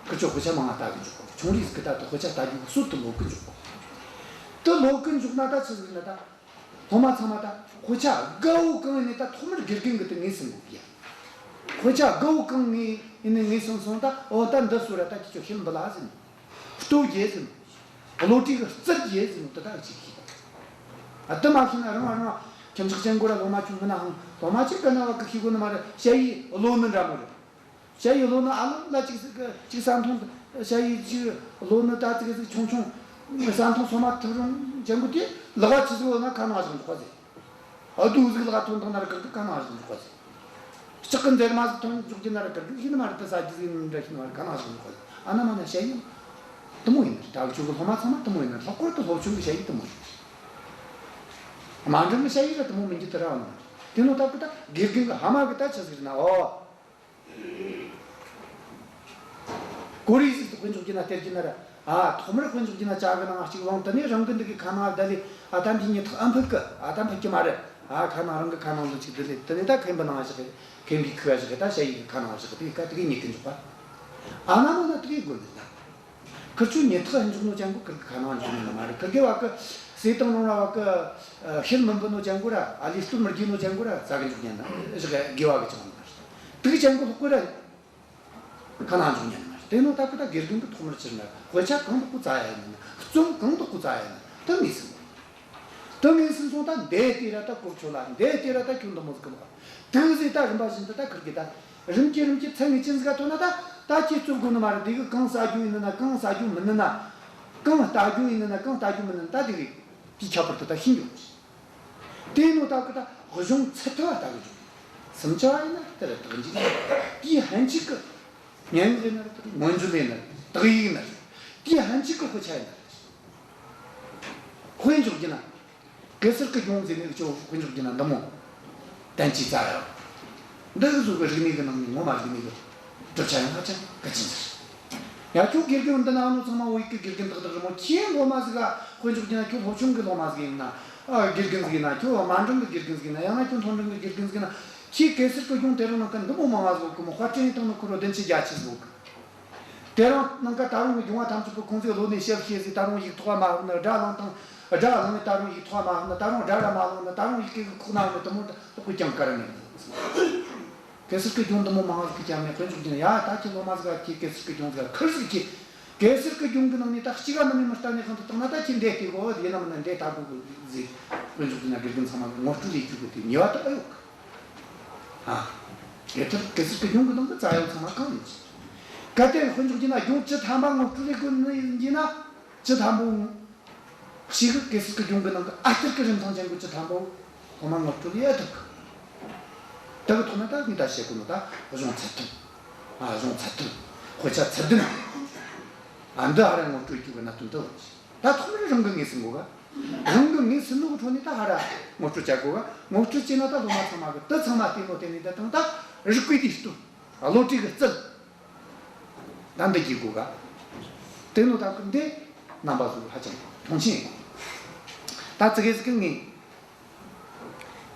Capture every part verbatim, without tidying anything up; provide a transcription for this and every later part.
ཁི་ཆོ་དཔེ་ཆ་མང་ང་ལྟ་གི་འཇུག་གོ། ཆུང་རིས་གི་ད་དུ་དཔེ་ཆ་ལྟ་རྒྱུ་གི་སྲོལ་དུ་ལོག་གི་འཇུག་གོ། དུ་ལོག་གི་འཇུག་ན་ད་ཆི་ཟིག་ན་ད། སློབ་མ་ཚང་མ་ད་དཔེ་ཆ་དགའ་བོ་གང་ཡིན་ནི་ད་ཐོག་མར་དགེ་རྒན་གི་དུ་ངོས་ཟིན་དགོས་གི་ཡ། དཔེ་ཆ་དགའ་བོ་གང་ངོས་ཡིན་ནི་ངོས་ཟིན་སོང་ད། འོ་ད་འདི་སུ་ར་ད་ཁྱེད་ཆོ་ཤེས་འབུལ་ལ་ཟིན། སྟོབས་རྒྱས་ཟིན། བློ་གྲོས་གི་རྩལ་རྒྱས་ཟིན་དུ་ད་ཅིག་ཤེས། ཨ་དུ་མ་ཤེས་ན་རང་རང་ཁྱིམ་ཚེགས་ཅན་གོ་ར་སློབ་མ་ཆུང་མི་ན་ཧང་སློབ་མ་ཅིག་གི་ན་བ་གི་ཤེས་གོ་ནི་མ་རེད། ཞ་ཡི་བློ་ནི་འདྲ་མོ་རེད། ཞ་ཡི་བློ་ནི་ཨ་ལོ་ལ་ཅིག་ཟིག་གི་ཅིག་ས་མཐོང་། ཞ་ཡི་ཅིག་བློ་ནི་ད་ཙིག་ཟིག་ཆུང་ཆུང་ས་མཐོང་སོ་མ་ཐུབ་རུང་ཅན་གོ་དེ་ལག་ཆི་ཟིག་བློ་ན་ཁ་ནང་བཞག་འཇོག་པ་ཟེར། ཨ་དུ་ཟིག་ལ་ཐོན་ཐང་ན་ར་ཀིར་ཀི་ཁ་ནང་བཞག་འཇོག་པ་ཟེར། ལྕགས་ཀི་འཛེར་མ་ཟིག་ཐོན་འཇོག་རྒྱུ་ན་ར་ཀིར་ཀི་ཤི་ནི་མ་རེད། ད་ཟ་རྒྱུ་ཟིག་ཡིན་འདྲ་ཤི་ནི་མ་རེད། ཁ་ནང་བཞག་འཇོག་པ་ཟེར། ཨ་ན་མ་ན་ཞ་ཡི་དུ་མོ་ཡིན་ནི་རེད། ད་ཁྱོད་གི་སློབ་མ་ཚང་མ་དུ་མོ་ཡིན་ནི་རེད། ལྷག་པར་དུ་སློབ་ཆུང་གི་ཞ་ཡི་དུ་མོ་ཡིན། དམའ་འབྲིང་གི་ཞ་ཡི་ར་དུ་མོ་མིན་རྒྱུ་དུ་ར་བ་ནི་རེད། དེ་ནོ་ད་གི་ད་དགེ་རྒན་གི་ཕ་མ་གི་ད་ཆི་ཟིག་ན་འོ། གོ་རེ་ཟིག་ཏུ་དཔེ་འཇོག་རྒྱུ་ན་སྟེར་རྒྱུ་ན་ར། ཨ་ཐོག་མར་དཔེ་འཇོག་རྒྱུ་ན་ཅག་གི་ནང་གཅིག་བླངས་དེ་ནས་རང་གི་འདི་གི་ཁ་ནང་བསྡད་ལས། ཨ་ད་འདི་ཉི་ཐག་ཨ་འཕུད་གི། ཨ་ད་འཕུད་རྒྱུ་མ་རེད། ཨ་ཁ་ནང་རང་གི་ཁ་ནང་ལ་ཅིག་བསྡད་ལས་དེ་ནས་ད་མཁན་པོ་ནང་བཞག་གི། མཁན་པོའི་ཁུ་བ་བཞག་གི། ད་ཞ་ཡི་གི་ཁ་ནང་བཞག་གི། དེ་ག་དེ་གི་ཉི་གི་འཇོག་པ། ཨ་ན་མ་ན་དེ་གི་དགོས་ནི་ད། ཁིར་ཆོ་ཉི་ཐག་འཇོག་ནོ་ཅན་གོ་ཁིར་གི་ཁ་ནང་འཇོག་ནི་མ་རེད། ཁིར་གི་བ་གི་ཟས་དང་རུང་ར་བ་གི་ཤེར་མི་འབུལ་ནོ་ཅན་གོ་ར། ཨ་ལས་སྟོབས་མི་རྒྱས་ནོ་ཅན་གོ་ར་ཟ་གི་འཇོག་ཉན་ན་བཞག་གི་དགེ་བ་གི་ཅང་མ་རེད། དེ་གི་ཅན་གོ་ལྷག་གོ་ར། ཁ་ནང་འཇོག་ཉན་ན། དེ་ནོ་ད་གི་ད་དགེ་རྒན་གི་ཐོག་མར་ཕྱིར་ན་དཔེ་ཆ་གང་དུ་གོ་ཙ་ཡ་ཡིན་ན། རྩོམ་གང་དུ་གོ་ཙ་ཡ་ཡིན་ན་ད་ངེས་སུ་འགྲོ། ད་ངེས་སུ་སོང་ད་འདས་དེ་ར་ད་གོ་ཆོད་ལ། འདས་དེ་ར་ད་ཁྱོད་འདི་མོ་ཟིག་གི་ལོག་དེ་ཟིག་ད་རིམ་པ་བཞིན་དུ་ད་ཁུར་གི་ད་རིམ་གྱིས་རིམ་གྱིས་ཚད་ངེས་ཅན་ཟིག་ག་ཐོན་ན་ད། ད་ཁྱེད་རྩོད་དགོས་ནི་མ་རེད། དེ་གི་གང་ཟ་རྒྱུ་ཡིན་ན། གང་ཟ་རྒྱུ་མིན་ན། གང་ལྟ་རྒྱུ་ཡིན་ན། གང་ལྟ་རྒྱུ་མིན་ན། ད་དེ་གི་དེ་ཁྱད་པར་དུ་ད་ཤེས་འགྱོ། དེ་ནོ་ད་གི་ད་གཞུང་ཚད་ཐུབ་བ་ལྟ་གི་འཇུག་སུམ་ཅུ་བ་ཡིན་ན་དེ་ལ་དག་འཇུག་དེའི་ཕན་ཆད་གི་སྙན་ངག་ཡིན་ན་ར་དག་མངོན་བརྗོད་ཡིན་ན་ར་དག་ཡིག་ཡིན་ན་ར། དེའི་ཕན་ཆད་གི་དཔེ་ཆ་ཡིན་ན་ར། དཔེ་འཇོག་རྒྱུ་ན། གེ་སར་གི་གཞུང་ཟེར་ནས་ཁྱོད་དཔེ་འཇོག་རྒྱུ་ན་འདི་མོ། བསྟན་བཅོས་ཙ་ཡ། འདི་གི་བཟོ་གི་རིག་གནས་གི་ནང་ནས་ངོ་མ་རིག་གནས་གི་གྲུབ་ཆ་ཡང་ཧ་ཅང་གལ་ཆེན་ཟེར། ཡ་ཁྱོད་དགེ་རྒན་འདི་ན་ནོ་ཚང་མ་བོད་ཡིག་གི་དགེ་རྒན་དག་དག་རེད་མོ། ཁྱེད་སློབ་མ་ཟིག་ག་དཔེ་འཇོག་རྒྱུ་ན། ཁྱོད་སློབ་ཆུང་གི་སློབ་མ་ཟིག་ཡིན་ན། ཨ་དགེ་རྒན་ཟིག་ཡིན་ན། ཁྱོད་དམའ་འབྲིང་གི་དགེ་རྒན་ཟིག་ཡིན་ན། ཡང་ན་ཁྱོད་མཐོ་འབྲིང་གི་དགེ་རྒན་ཟིག་ཡིན་ན། ཁྱེད་གེ་སར་གི་གཞུང་དེ་རིང་ནངས་ཀ་འདི་མོ་མང་ང་ཟིག་གི་མོ། དཔར་སྐྲུན་ཡེ་བཏང་ནི་ཁོ་ར་བདུན་ཅུ་བརྒྱད་ཅུ་ཟིག་གི། དེ་རིང་ནངས་ཀ་ད་རུང་གི་སྒྲུང་བ་ཐམས་ཅད་པོ་ཁོང་ཚོས་བློ་ནས་བཤད་བཤད་ཟིག་ད་རུང་ཡིག་ཐོག་མ་ཕབ་ནི། སྒྲ་བླངས་དང་། སྒྲ་བླངས་ནས་ད་རུང་ཡིག་ཐོག་མ་ཕབ་ནི། ད་རུང་སྒྲ་ར་མ་བླངས་ནི། ད་རུང་ཡི་གེ་གི་ཁོག་ན་ཕབ་ནི། དེ་མོ་ད་དཔེ་ཀྱང་ག་ར་མེད། གེ་སར་གི་གཞུང་འདི་མོ་མང་ཟིག་གི་ཀྱང་མེད། དཔེ་འཇོག་རྒྱུ་ན་ཡ་ད་ཁྱེད་སློབ་མ་ཟིག་ག་ཁྱེད་གེ་སར་གི་གཞུང་ཟིག་ག་ཁུར་ཟིག་ཁྱེད། གེ་སར་གི་གཞུང་གི་ནང་ནས་ད་གཅིག་ག་ནི་མི་ལྟ་ནས་གང་དུ་བཏང་ན། ད་ཁྱེད་འདས་ཏེ་གོ་ཡིན་ན་མིན་ན་འདས་ད་གོ་གི་ཟིག་དཔེ་འཇོག་རྒྱུ་ན་དགེ་རྒན་ཚང་མ་གི་ངོ་སྤྲོད་ལས་རྒྱུ་གི་དེ་ཉེ་བ་ད་ཨེ་ཡོད་གི། ཨ། དེ་ལྟར་གེ་སར་གི་གཞུང་གི་ནང་གི་ཙ་ཡ་ཚང་མ་གང་ཡིན། གལ་ཏེ་དཔེ་འཇོག་རྒྱུ་ན་གཞུང་བཅུ་ཐམ་པ་ངོ་སྤྲོད་ལས་དགོས་ནི་ཡིན་ན། བཅུ་ཐམ་པོ་ཞིག་གི་གེ་སར་གི་གཞུང་གི་ནང་གི་ཨ་སྟེར་གི་རིན་ཐང་ཅན་གི་བཅུ་ཐམ་པོ་སློབ་མ་ངོ་སྤྲོད་ལས་ཨེ་ཐུབ་གི། དེ་གི་ཐོག་ནས་ད་ངས་ད་བཤད་གོ་ནོ་ད་གཞུང་ཚད་ལྡན། ཨ་གཞུང་ཚད་ལྡན། དཔེ་ཆ་ཚད་ལྡན། ཨ་འདི་ཧ་ར་ངོ་སྤྲོད་རྒྱུ་གི་གནད་དོན་དུ་ད་ཐོག་མར་རང་གི་ངོས་ཟིན་དགོས་ག། རང་གི་ངོས་ཟིན་ནོ་གི་ཁྲོད་ནས་ད་ཧ་ར་ངོ་སྤྲོད་བྱ་དགོས་ག། ངོ་སྤྲོད་བྱས་ན་ད་སློབ་མ་ཚང་མ་གི་དེ་ཚང་མ་བལྟས་ནོ་དེ་ནས་ད་དང་ད་རིག་པའི་དུས་སྟོན། བློ་གྲོས་གི་རྩལ། ད་འདི་གི་དགོས་ག། དེ་ནོ་ད་གི་འདི་རྣམ་པ་ཚོ་ཧ་ཅང་མཐོང་ཆེན་ཡིན། ད་ཙི་གེ་ཟིག་གི་ངས་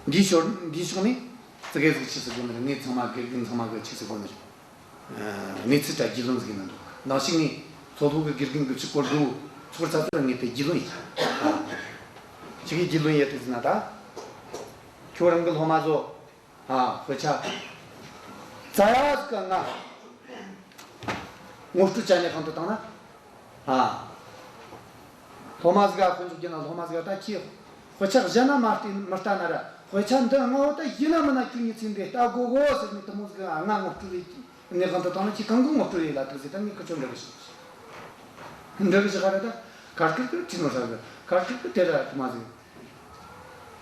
འདིའི་ཞོར་འདིའི་ཕྱོགས་ནས་ཙི་གེ་ཟིག་ཆི་ཟིག་དགོས་ནི་རེད། ངས་ཚང་མ་དགེ་རྒན་ཚང་མ་གི་ཆི་ཟིག་དགོས་ནི་རེད། ཨ་གནས་ཚུལ་ད་རྒྱུས་ལོན་ཟིག་ཡིན་ན་འདུག། ནང་ཞིག་ནས་མཚོ་ལྷོ་གི་དགེ་རྒན་གི་ཆི་སྐོར་འདུག་ཚོར་ཚ་ཚོར་ངས་དེ་རྒྱུས་ལོན་ཡིན། ཨ་ཆི་གི་རྒྱུས་ལོན་ཡེད་དེ་ཟིན་ན་ད། ཁྱོད་རང་གི་སློབ་མ་ཚོ། ཨ་དཔེ་ཆ་ཙ་ཡ་ཟིག་ག་ང་ངོ་སྤྲོད་བྱ་ནས་གང་དུ་བཏང་ན། ཨ་སློབ་མ་ཟིག་ག་དཔེ་འཇོག་རྒྱུ་ན་སློབ་མ་ཟིག་ག་ད་ཁྱེད་དཔེ་ཆ་གཞན་ན་མ་བལྟས་མི་ལྟ་ན་ར། དཔེ་ཆ་འདི་ལྔ་བོ་ད་ཡིན་ན་མིན་ན་ཁྱོད་ཉིད་ཚེ་འདི་ལྟ་དགོས་གོ་ཟེར་ནས་དེ་མོ་ཟིག་ག་ང་ངོ་སྤྲོད་ལས་ནས་གང་དུ་བཏང་ན། ཁྱེད་གང་གི་ངོ་སྤྲོད་ལས་ལ་ཐུག་ཟེར། ད་ངས་ཁི་ཆོ་འདྲི་གི་ཞིག་འདྲི་གི་ཞིག་ག་ར། ད་ཁར་ཁིར་གི་དྲི་ནོ་ཧྲ་གི། ཁར་ཁིར་གི་དེ་ར་དུ་མ་ཟིག།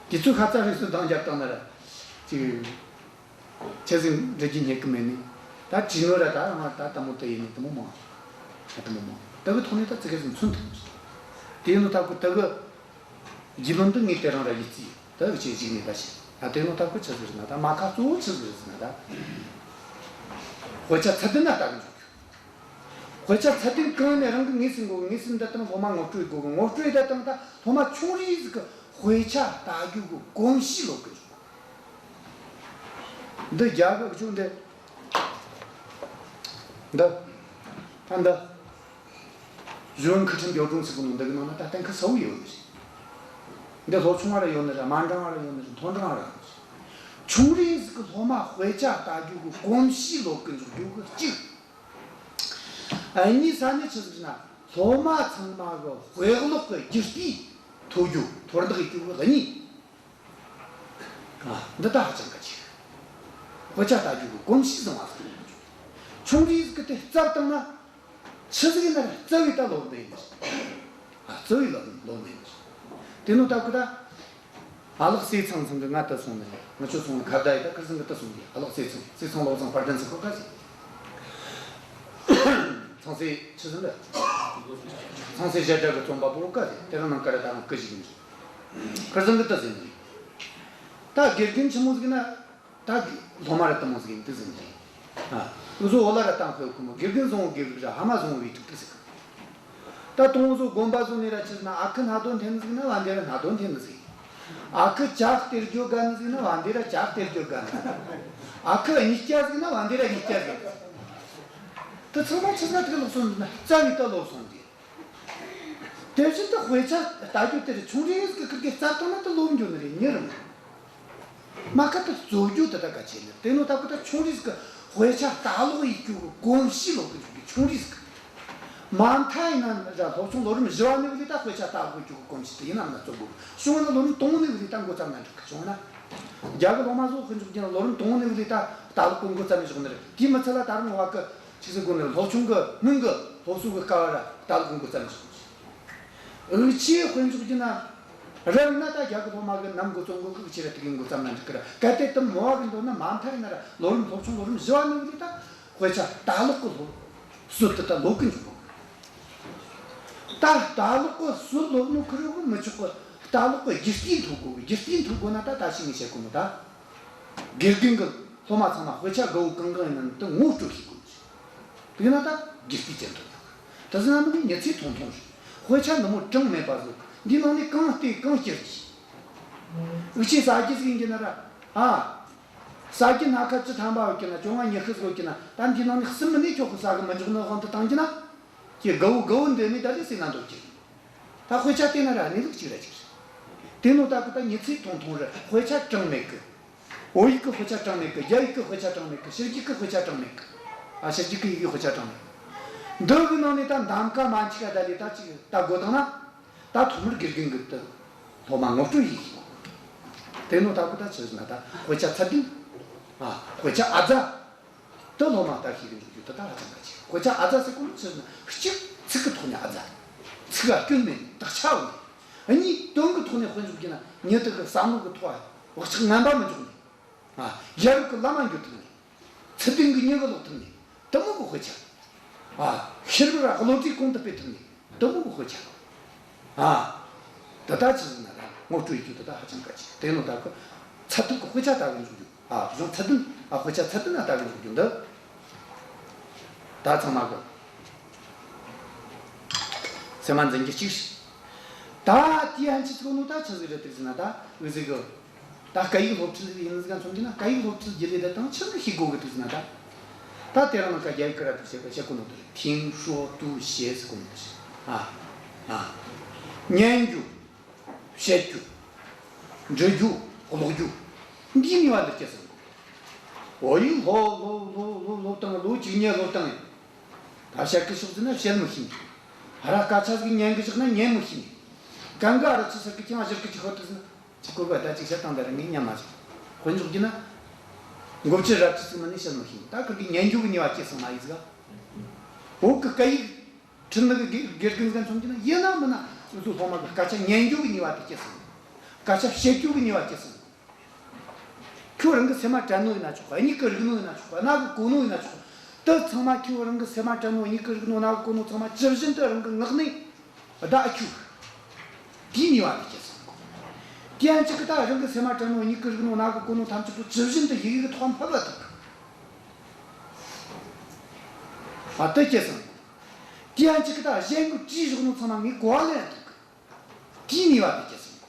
དེ་ཚོ་ཁ་ཚ་རེ་སུ་འདང་རྒྱབ་བཏང་ན་ར་ཅིག་ཆི་ཟིག་འདྲི་རྒྱུ་རྙེད་གི་མེད་ནི། ད་དྲིས་ནོ་ར་ད་ང་ད་དེ་མོ་དེ་ཡིན་ནི་དེ་མོ་མང་། ད་དེ་མོ་མང་། དེ་གི་ཐོག་ནས་ད་ཙི་གེ་ཟིག་མཚོན་ཐུབ། དེ་ཡིན་ནོ་ད་ཁོ་དེ་གི་རྒྱུས་ལོན་དུ་ངས་དེ་རང་ར་ཡིད་རྩིས་དེ་གི་ཆེ་གཞིགས་ནས་ད་བཤད། ད་དེ་ནོ་ད་ཁོ་ཆི་ཟིག་རེད་ན། ད་མ་ཁ་གཙོ་བོ་ཆི་ཟིག་རེད་ཟེར་ན། ད་དཔེ་ཆ་ཚད་ལྡན་ན་ལྟ་གི་འཇུག་རྒྱུ། དཔེ་ཆ་ཚད་ལྡན་གང་ནས་རང་གི་ངོས་ཟིན་དགོས་གི། ངོས་ཟིན་ད་དང་སློབ་མ་ངོ་སྤྲོད་དགོས་གི། ངོ་སྤྲོད་ད་དང་ད་སློབ་མ་ཆུང་རིས་ཟིག་གི་དཔེ་ཆ་ལྟ་རྒྱུ་གི་གོམས་གཤིས་ལོག་གི་འཇུག། འདི་རྒྱ་གི་ཅུང་འདི། འདི། ད་འདི། གཞོན་ཁུ་ཁྲིམས་འབྱོར་གྲོང་ཟེར་གོ་ནོ་འདི་གི་ནང་ན་ད་གཏན་འཁེལ་གསལ་བོ་ཡོད་ནི་རེད། འདི་སློབ་ཆུང་བ་ར་ཡོད་ནི་རེད། དམའ་འབྲིང་བ་ར་ཡོད་ནི་རེད། མཐོ་འབྲིང་བ་ར་ཡོད་ནི་རེད། ཆུང་རིང་ཟིག་གི་སློབ་མ་དཔེ་ཆ་ལྟ་རྒྱུ་གི་གོམས་གཤིས་ལོབས་གི་འཇུག་རྒྱུ་གི་གཅིག་གཉིས་ས་ནས་ཆི་ཟིག་ཟེར་ན། སློབ་མ་ཚང་མ་གི་དཔེ་ཀློག་གི་རྒྱུ་རྐྱེན་མཐོ་རྒྱུ་མཐོར་འདེགས་ཡེད་རྒྱུ་གི་གཉིས། ཨ། འདི་ད་ཧ་ཅང་གལ་ཆེ། དཔེ་ཆ་ལྟ་རྒྱུ་གི་གོམས་གཤིས་བཟང་བ་ཟིག་ཆུང་རིང་ཟིག་གི་དེ་བསླབས་བཏང་ན། ཆི་ཟིག་ཡིན་ན་ར་རྩ་བའི་ད་ལོབས་ནི་ཡིན། ཨ། རྩ་བའི་ལོབས་ལོབས་ནི་ཡིན། དེ་ནོ་ད་གི་ད། ཨ་ལགས་སེ་ཚང་ཚང་གི་ང་ད་སོང་ནི་རེད། ང་ཆོ་སོང་ནི་ཁ་བརྡ་ཡེད། ད་ཁིར་ཚང་གི་ད་སོང་གི། ཨ་ལགས་སེ་ཚང་། སེ་ཚང་བློ་བཟང་དཔལ་ལྡན་ཟེར་གོ་ག་ཟེར། ཚང་སེ་ཆི་ཟེར་ན། ཚང་སེ་བཞད་སྒྲ་གི་རྩོམ་པ་པོ་ག་ཟེར། དེ་རིང་ནངས་ཀ་ར་ད་རང་སྐུ་གཞུག་ཡིན། ཁིར་ཚང་གི་ད་ཟེར་ནི་རེད། ད་དགེ་རྒན་ཆི་མོ་ཟིག་ན། ད་སློབ་མ་ར་དེ་མོ་ཟིག་ཡིན་དུས་ཟིན་གྱི། ཨ། འུ་ཟོ་བོད་ལྭ་ར་བཏང་ཁོས་ཁོ་མོ། དགེ་རྒན་བཟང་བོ་དགེ་རྒན་ར་ཕ་མ་བཟང་བོ་བའི་ཐུག་ཏུ་ཟིག་ད་དུང་འུ་ཟོ་དགོན་པ་ཟོ་ནས་ར་ཆི་ཟེར་ན། ཨ་ཁུ་སྣ་དོན་འཐེན་ཟིག་ན་བན་དེ་ར་སྣ་དོན་འཐེན་ཟིག་ཨ་ཁུ་ཇ་སྟེར་རྒྱུ་དགའ་ནི་ཟིག་ན་བན་དེ་ར་ཇ་སྟེར་རྒྱུ་དགའ་ནི། ཨ་ཁུ་གཉིད་སྐྱ་ཟིག་ན་བན་དེ་ར་གཉིད་སྐྱ་ཟིག་དེ་ཚང་མ་ཆི་ཟེར་ན་དེ་ལོབས་སོང་ཟིག་ན། རྩ་བའི་ད་ལོབས་སོང་ཟིག་དེ་བཞིན་དུ་དཔེ་ཆ་ལྟ་རྒྱུ་དེ་ར་ཆུང་རིང་ཟིག་གི་ཁིར་གི་བསླབས་བཏང་ན་ད་ལོབས་འགྱོ་ནི་རེད། མྱི་རང་མ་ཁ་ད་རྩོད་རྒྱུ་དེ་ད་གལ་ཆེ་ནི། དེ་ནོ་ད་གི་ད་ཆུང་རིང་ཟིག་གི་དཔེ་ཆ་ལྟ་ཀློག་ཡེད་རྒྱུ་གི་གོམས་གཤིས་ལོབས་གི་འཇུག་རྒྱུ། ཆུང་རིང་ཟིག་གི། མ་མཐའ་ཡིན་ན་ར་སློབ་ཆུང་ལོ་རིམ་བཞི་བ་ནས་བུད་ལས་ད་དཔེ་ཆ་ལྟ་ཀློག་རྒྱུ་གི་གོམས་གཤིས་དེ་ཡིན་ནམ་ན་རྩོད་དགོས། བྱུང་ན་ལོ་རིམ་དང་པོ་ནས་བུད་ལས་ད་འགོ་བརྩམས་ན་འགྲིག་གི། བྱུང་ན། རྒྱ་གི་སློབ་མ་ཚོ་དཔེ་འཇོག་རྒྱུ་ན་ལོ་རིམ་དང་པོ་ནས་བུད་ལས་ད་ལྟ་ཀློག་གི་འགོ་བརྩམས་ནས་བཞག་ནི་རེད། དེ་མི་ཚད་ལ་ད་རུང་བ་གི་ཆི་ཟེར་དགོས་ནི་རེད། སློབ་ཆུང་གི་སྔོན་གི་སློབ་གསོ་གི་སྐབས་ར་ལྟ་ཀློག་གི་འགོ་བརྩམས་ནས་བཞག་ནི་རེད། འུ་ཆོས་དཔེ་འཇོག་རྒྱུ་ན། རབ་ན་ད་རྒྱ་གི་སློབ་མ་གི་ནམ་འགོ་རྩོམ་གི་ཁུག་ཆེ་ར་དེ་གི་འགོ་བརྩམས་ན་འགྲིག་གི་ར། གལ་ཏེ་དེ་མོ་བ་གི་འདོད་ན་མ་མཐའ་ཡིན་ན་ར་ལོ་རིམ་སློབ་ཆུང་ལོ་རིམ་བཞི་བ་ནས་བུད་ལས་ད་དཔེ་ཆ་ལྟ་ཀློག་གི་སློབ་སྲོལ་དེ་ད་ལོབས་གི་འཇུག་གོ། ད་ལྟ་ཀློག་གི་སྲོལ་ལོབས་ནོ་ཁེར་རོ་གི་མི་ཆོག་གི། ལྟ་ཀློག་གི་རྒྱུ་རྐྱེན་ཐོབ་དགོས་གི། རྒྱུ་རྐྱེན་ཐོབ་དགོས་ན་ད་ད་ཞིག་ངས་བཤད་གོ་ནོ་ད། དགེ་རྒན་གི་སློབ་མ་ཚང་མ་དཔེ་ཆ་དགའ་བོ་གང་གང་ཡིན་ན་དེ་ངོ་སྤྲོད་བྱེད་དགོས་གི། དེ་ན་ད་རྒྱུ་རྐྱེན་ཅན་ཐོབ་ཡོད་གི། དེ་ཟེར་ན་མི་ནི་མྱི་ཚེ་ཐུང་ཐུང་རེད། དཔེ་ཆ་འདི་མོ་གྲངས་མེད་པ་ཟིག་འདི་ནང་ནས་གང་བལྟས་གང་སྐྱུར་གྱིས། འུ་ཆོས་ཟ་རྒྱུ་ཟིག་ཡིན་གྱི་ན་ར། ཨ། ཟ་རྒྱུ་སྣ་ཁ་བཅུ་ཐམ་པ་ཡོད་ཀྱི་ན། བཅོ་ལྔ་ཉི་ཤུ་ཟིག་ཡོད་ཀྱི་ན། ད་འདི་ནང་ནས་གསུམ་མིན་ནས་ཁྱོད་ཁོ་ཟ་གི་མི་འཇུག་ནི་དབང་དུ་བཏང་གྱི་ན། ཁྱེད་དགའ་བོ་དགའ་བོ་འདི་མི་ད་ལས་ཟེར་ན་འདོད་ཀྱི། ད་དཔེ་ཆ་བལྟས་ན་ར་གནས་ལུགས་གཅིག་ར་གཅིག་རེད། དེ་ནོ་ད་གི་ད་མྱི་ཚེ་ཐུང་ཐུང་རེད། དཔེ་ཆ་གྲངས་མེད་གི། བོད་ཡིག་གི་དཔེ་ཆ་གྲངས་མེད་གི། རྒྱ་ཡིག་གི་དཔེ་ཆ་གྲངས་མེད་གི། ཕྱི་རྒྱལ་གི་དཔེ་ཆ་གྲངས་མེད་གི། ཨ། ཕྱི་རྒྱལ་གི་ཡི་གེའི་དཔེ་ཆ་གྲངས་མེད་གི། འདི་གི་ནང་ནས་ད་འདམ་ཀ་མ་འཆི་ཀ་ད་ལས་ད་ཅིག་ལྟ་དགོས་བཏང་ན། ད་ཐོག་མར་དགེ་རྒན་གི་དེ་སློབ་མ་ངོ་སྤྲོད་ཡེད་དགོས། དེ་ནོ་ད་གི་ད་ཆི་ཟེར་ན་ད་དཔེ་ཆ་ཚད་ལྡན། ཨ། དཔེ་ཆ་ཨ་ཛ། དེ་སློབ་མ་ལྟ་ཤེས་གི་འཇུག་རྒྱུ་དེ་ད་ཧ་ཅང་གལ་ཆེ། དཔེ་ཆ་ཨ་ཛ་ཟེར་གོ་ནོ་ཆི་ཟེར་ན། གཅིག་ཚིག་གི་ཐོག་ནས་ཨ་ཛ། ཚིག་ག་སྐྱོན་མེད། དག་ཆ་ཡོད་ནི། གཉིས་དོན་གི་ཐོག་ནས་དཔེ་འཇོག་རྒྱུ་ན་མྱི་དེ་གི་བསམ་བློ་གི་ཐོག་བག་ཆགས་ངན་པ་མི་འཇོག་ནི། ཨ། རྒྱལ་རབས་ཀྱི་ལམ་མ་འགྱོ་ཐུབ་ནི། ཚུལ་ལྡན་གྱི་མྱི་གི་ལོག་ཐུབ་ནི། དེ་མོ་གི་དཔེ་ཆ། ཨ། ཤེས་རབ་ར་བློ་གྲོས་གོང་དུ་སྤེལ་ཐུབ་ནི། དེ་མོ་གི་དཔེ་ཆ། ཨ། འདི་ད་ཆི་ཟེར་ན་ད་ངོ་སྤྲོད་ཡེད་རྒྱུ་དེ་ད་ཧ་ཅང་གལ་ཆེ། དེ་ནོ་ད་གི་ཚད་ལྡན་གི་དཔེ་ཆ་ལྟ་གི་འཇུག་རྒྱུ། ཨ། གཞུང་ཚད་ལྡན། ཨ། དཔེ་ཆ་ཚད་ལྡན་ལ་ལྟ་གི་འཇུག་རྒྱུ་འདི། ད་ཚང་མ་གི་སེམས་མ་འཛིན་རྒྱུ་གཅིག་རེད། ད་དེ་ཡན་ཆད་ཚོ་ནོ་ད་ཆི་ཟིག་རེད་དེ་ཟེར་ན་ད་འུ་ཟིག་གི། ད་སྐད་ཡིག་སློབ་ཁྲིད་ཡིན་ཟིག་ག་མཚོན་གྱི་ན། སྐད་ཡིག་སློབ་ཁྲིད་རྒྱུ་ལས་ད་དང་ཆི་ཟིག་ཤེས་དགོས་གི་དེ་ཟེར་ན་ད། ད་དེ་རིང་ནངས་ཀ་རྒྱ་ཡིག་གི་ར་དེ་བཤད་བཤད་གོ་ནོ་དེ་རེད། 听说读写 ཟེར་གོ་ནོ་དེ་རེད། ཨ། ཨ། ཉན་རྒྱུ། བཤད་རྒྱུ། འབྲི་རྒྱུ། ཀློག་རྒྱུ། འདིའི་ནུས་པ་འདི་སྐྱེད་སྲིང་དགོས། བོད་ཡིག་སློབ་སློབ་སློབ་སློབ་སློབ་བཏང་། ལོ་བཅུ་གཉིས་སློབ་བཏང་ཡིན། ད་བཤད་གི་ཤོག་ཟེར་ན་བཤད་མི་ཤེས་ནི། ཨ་ར་སྐད་ཆ་ཟིག་ཉན་གི་བཞག་ན་ཉན་མི་ཤེས་ནི། གན་གི་ཨ་ར་ཆི་ཟེར་གི་ཁྱེད་ང་ཟེར་གི་ཅིག་ཧོ་དུ་ཟེར་ན། ཅིག་གོ་ག་ད་ཅིག་བཤད་བཏང་ད་ར་ངས་ཉན་མ་བྱུང་། དཔེ་འཇོག་རྒྱུ་ན། མགོ་ཆུ་རབ་ཆུ་ཟིག་མ་ནི་བཤད་མི་ཤེས་ནི། ད་ཁིར་གི་ཉན་རྒྱུ་གི་ནུས་པ་སྐྱེད་སྲིང་མ་ཡེད་ཟིག་ག། བོད་གི་སྐད་ཡིག་ཁྲིད་ནི་གི་དགེ་དགེ་རྒན་ཟིག་ག་མཚོན་གྱི་ན། ཡིན་ན་མིན་ན་འུ་ཚོ་སློབ་མ་གི་སྐད་ཆ་ཉན་རྒྱུ་གི་ནུས་པ་དེ་སྐྱེད་སྲིང་། སྐད་ཆ་བཤད་རྒྱུ་གི་ནུས་པ་སྐྱེད་སྲིང་། ཁྱོད་རང་གི་སེམས་མ་དྲན་ནོ་ཡིན་ན་ཆོག་ག། མྱིག་གིས་རིག་ནོ་ཡིན་ན་ཆོག་ག། རྣ་གིས་གོ་ནོ་ཡིན་ན་ཆོག་ག། དེ་ཚང་མ་ཁྱོད་རང་གི་སེམས་མ་དྲན་ནོ། མྱིག་གིས་རིག་ནོ། རྣ་གིས་གོ་ནོ་ཚང་མ་ཇི་བཞིན་དུ་རང་གི་ངག་ནས་བརྡ་ཁྱོད། དེའི་ནུས་པ་དེ་སྐྱེད་སྲིང་དགོས། དེ་ཡང་གཅིག་གི་ད་རང་གི་སེམས་མ་དྲན་ནོ། མྱིག་གིས་རིག་ནོ། རྣ་གིས་གོ་ནོ་ཐམས་ཅད་པོ་ཇི་བཞིན་དུ་ཡི་གེ་གི་ཐོག་འཕེལ་བ་ཐུབ་གི། ཨ། དེ་སྐྱེད་སྲིང་དགོས། དེ་ཡང་གཅིག་གི་ད་གཞན་གིས་བྲིས་བཞག་ནོ་ཚང་མ་ངས་གོ་བ་ལེན་ཐུབ་གི། དེའི་ནུས་པ་དེ་སྐྱེད་སྲིང་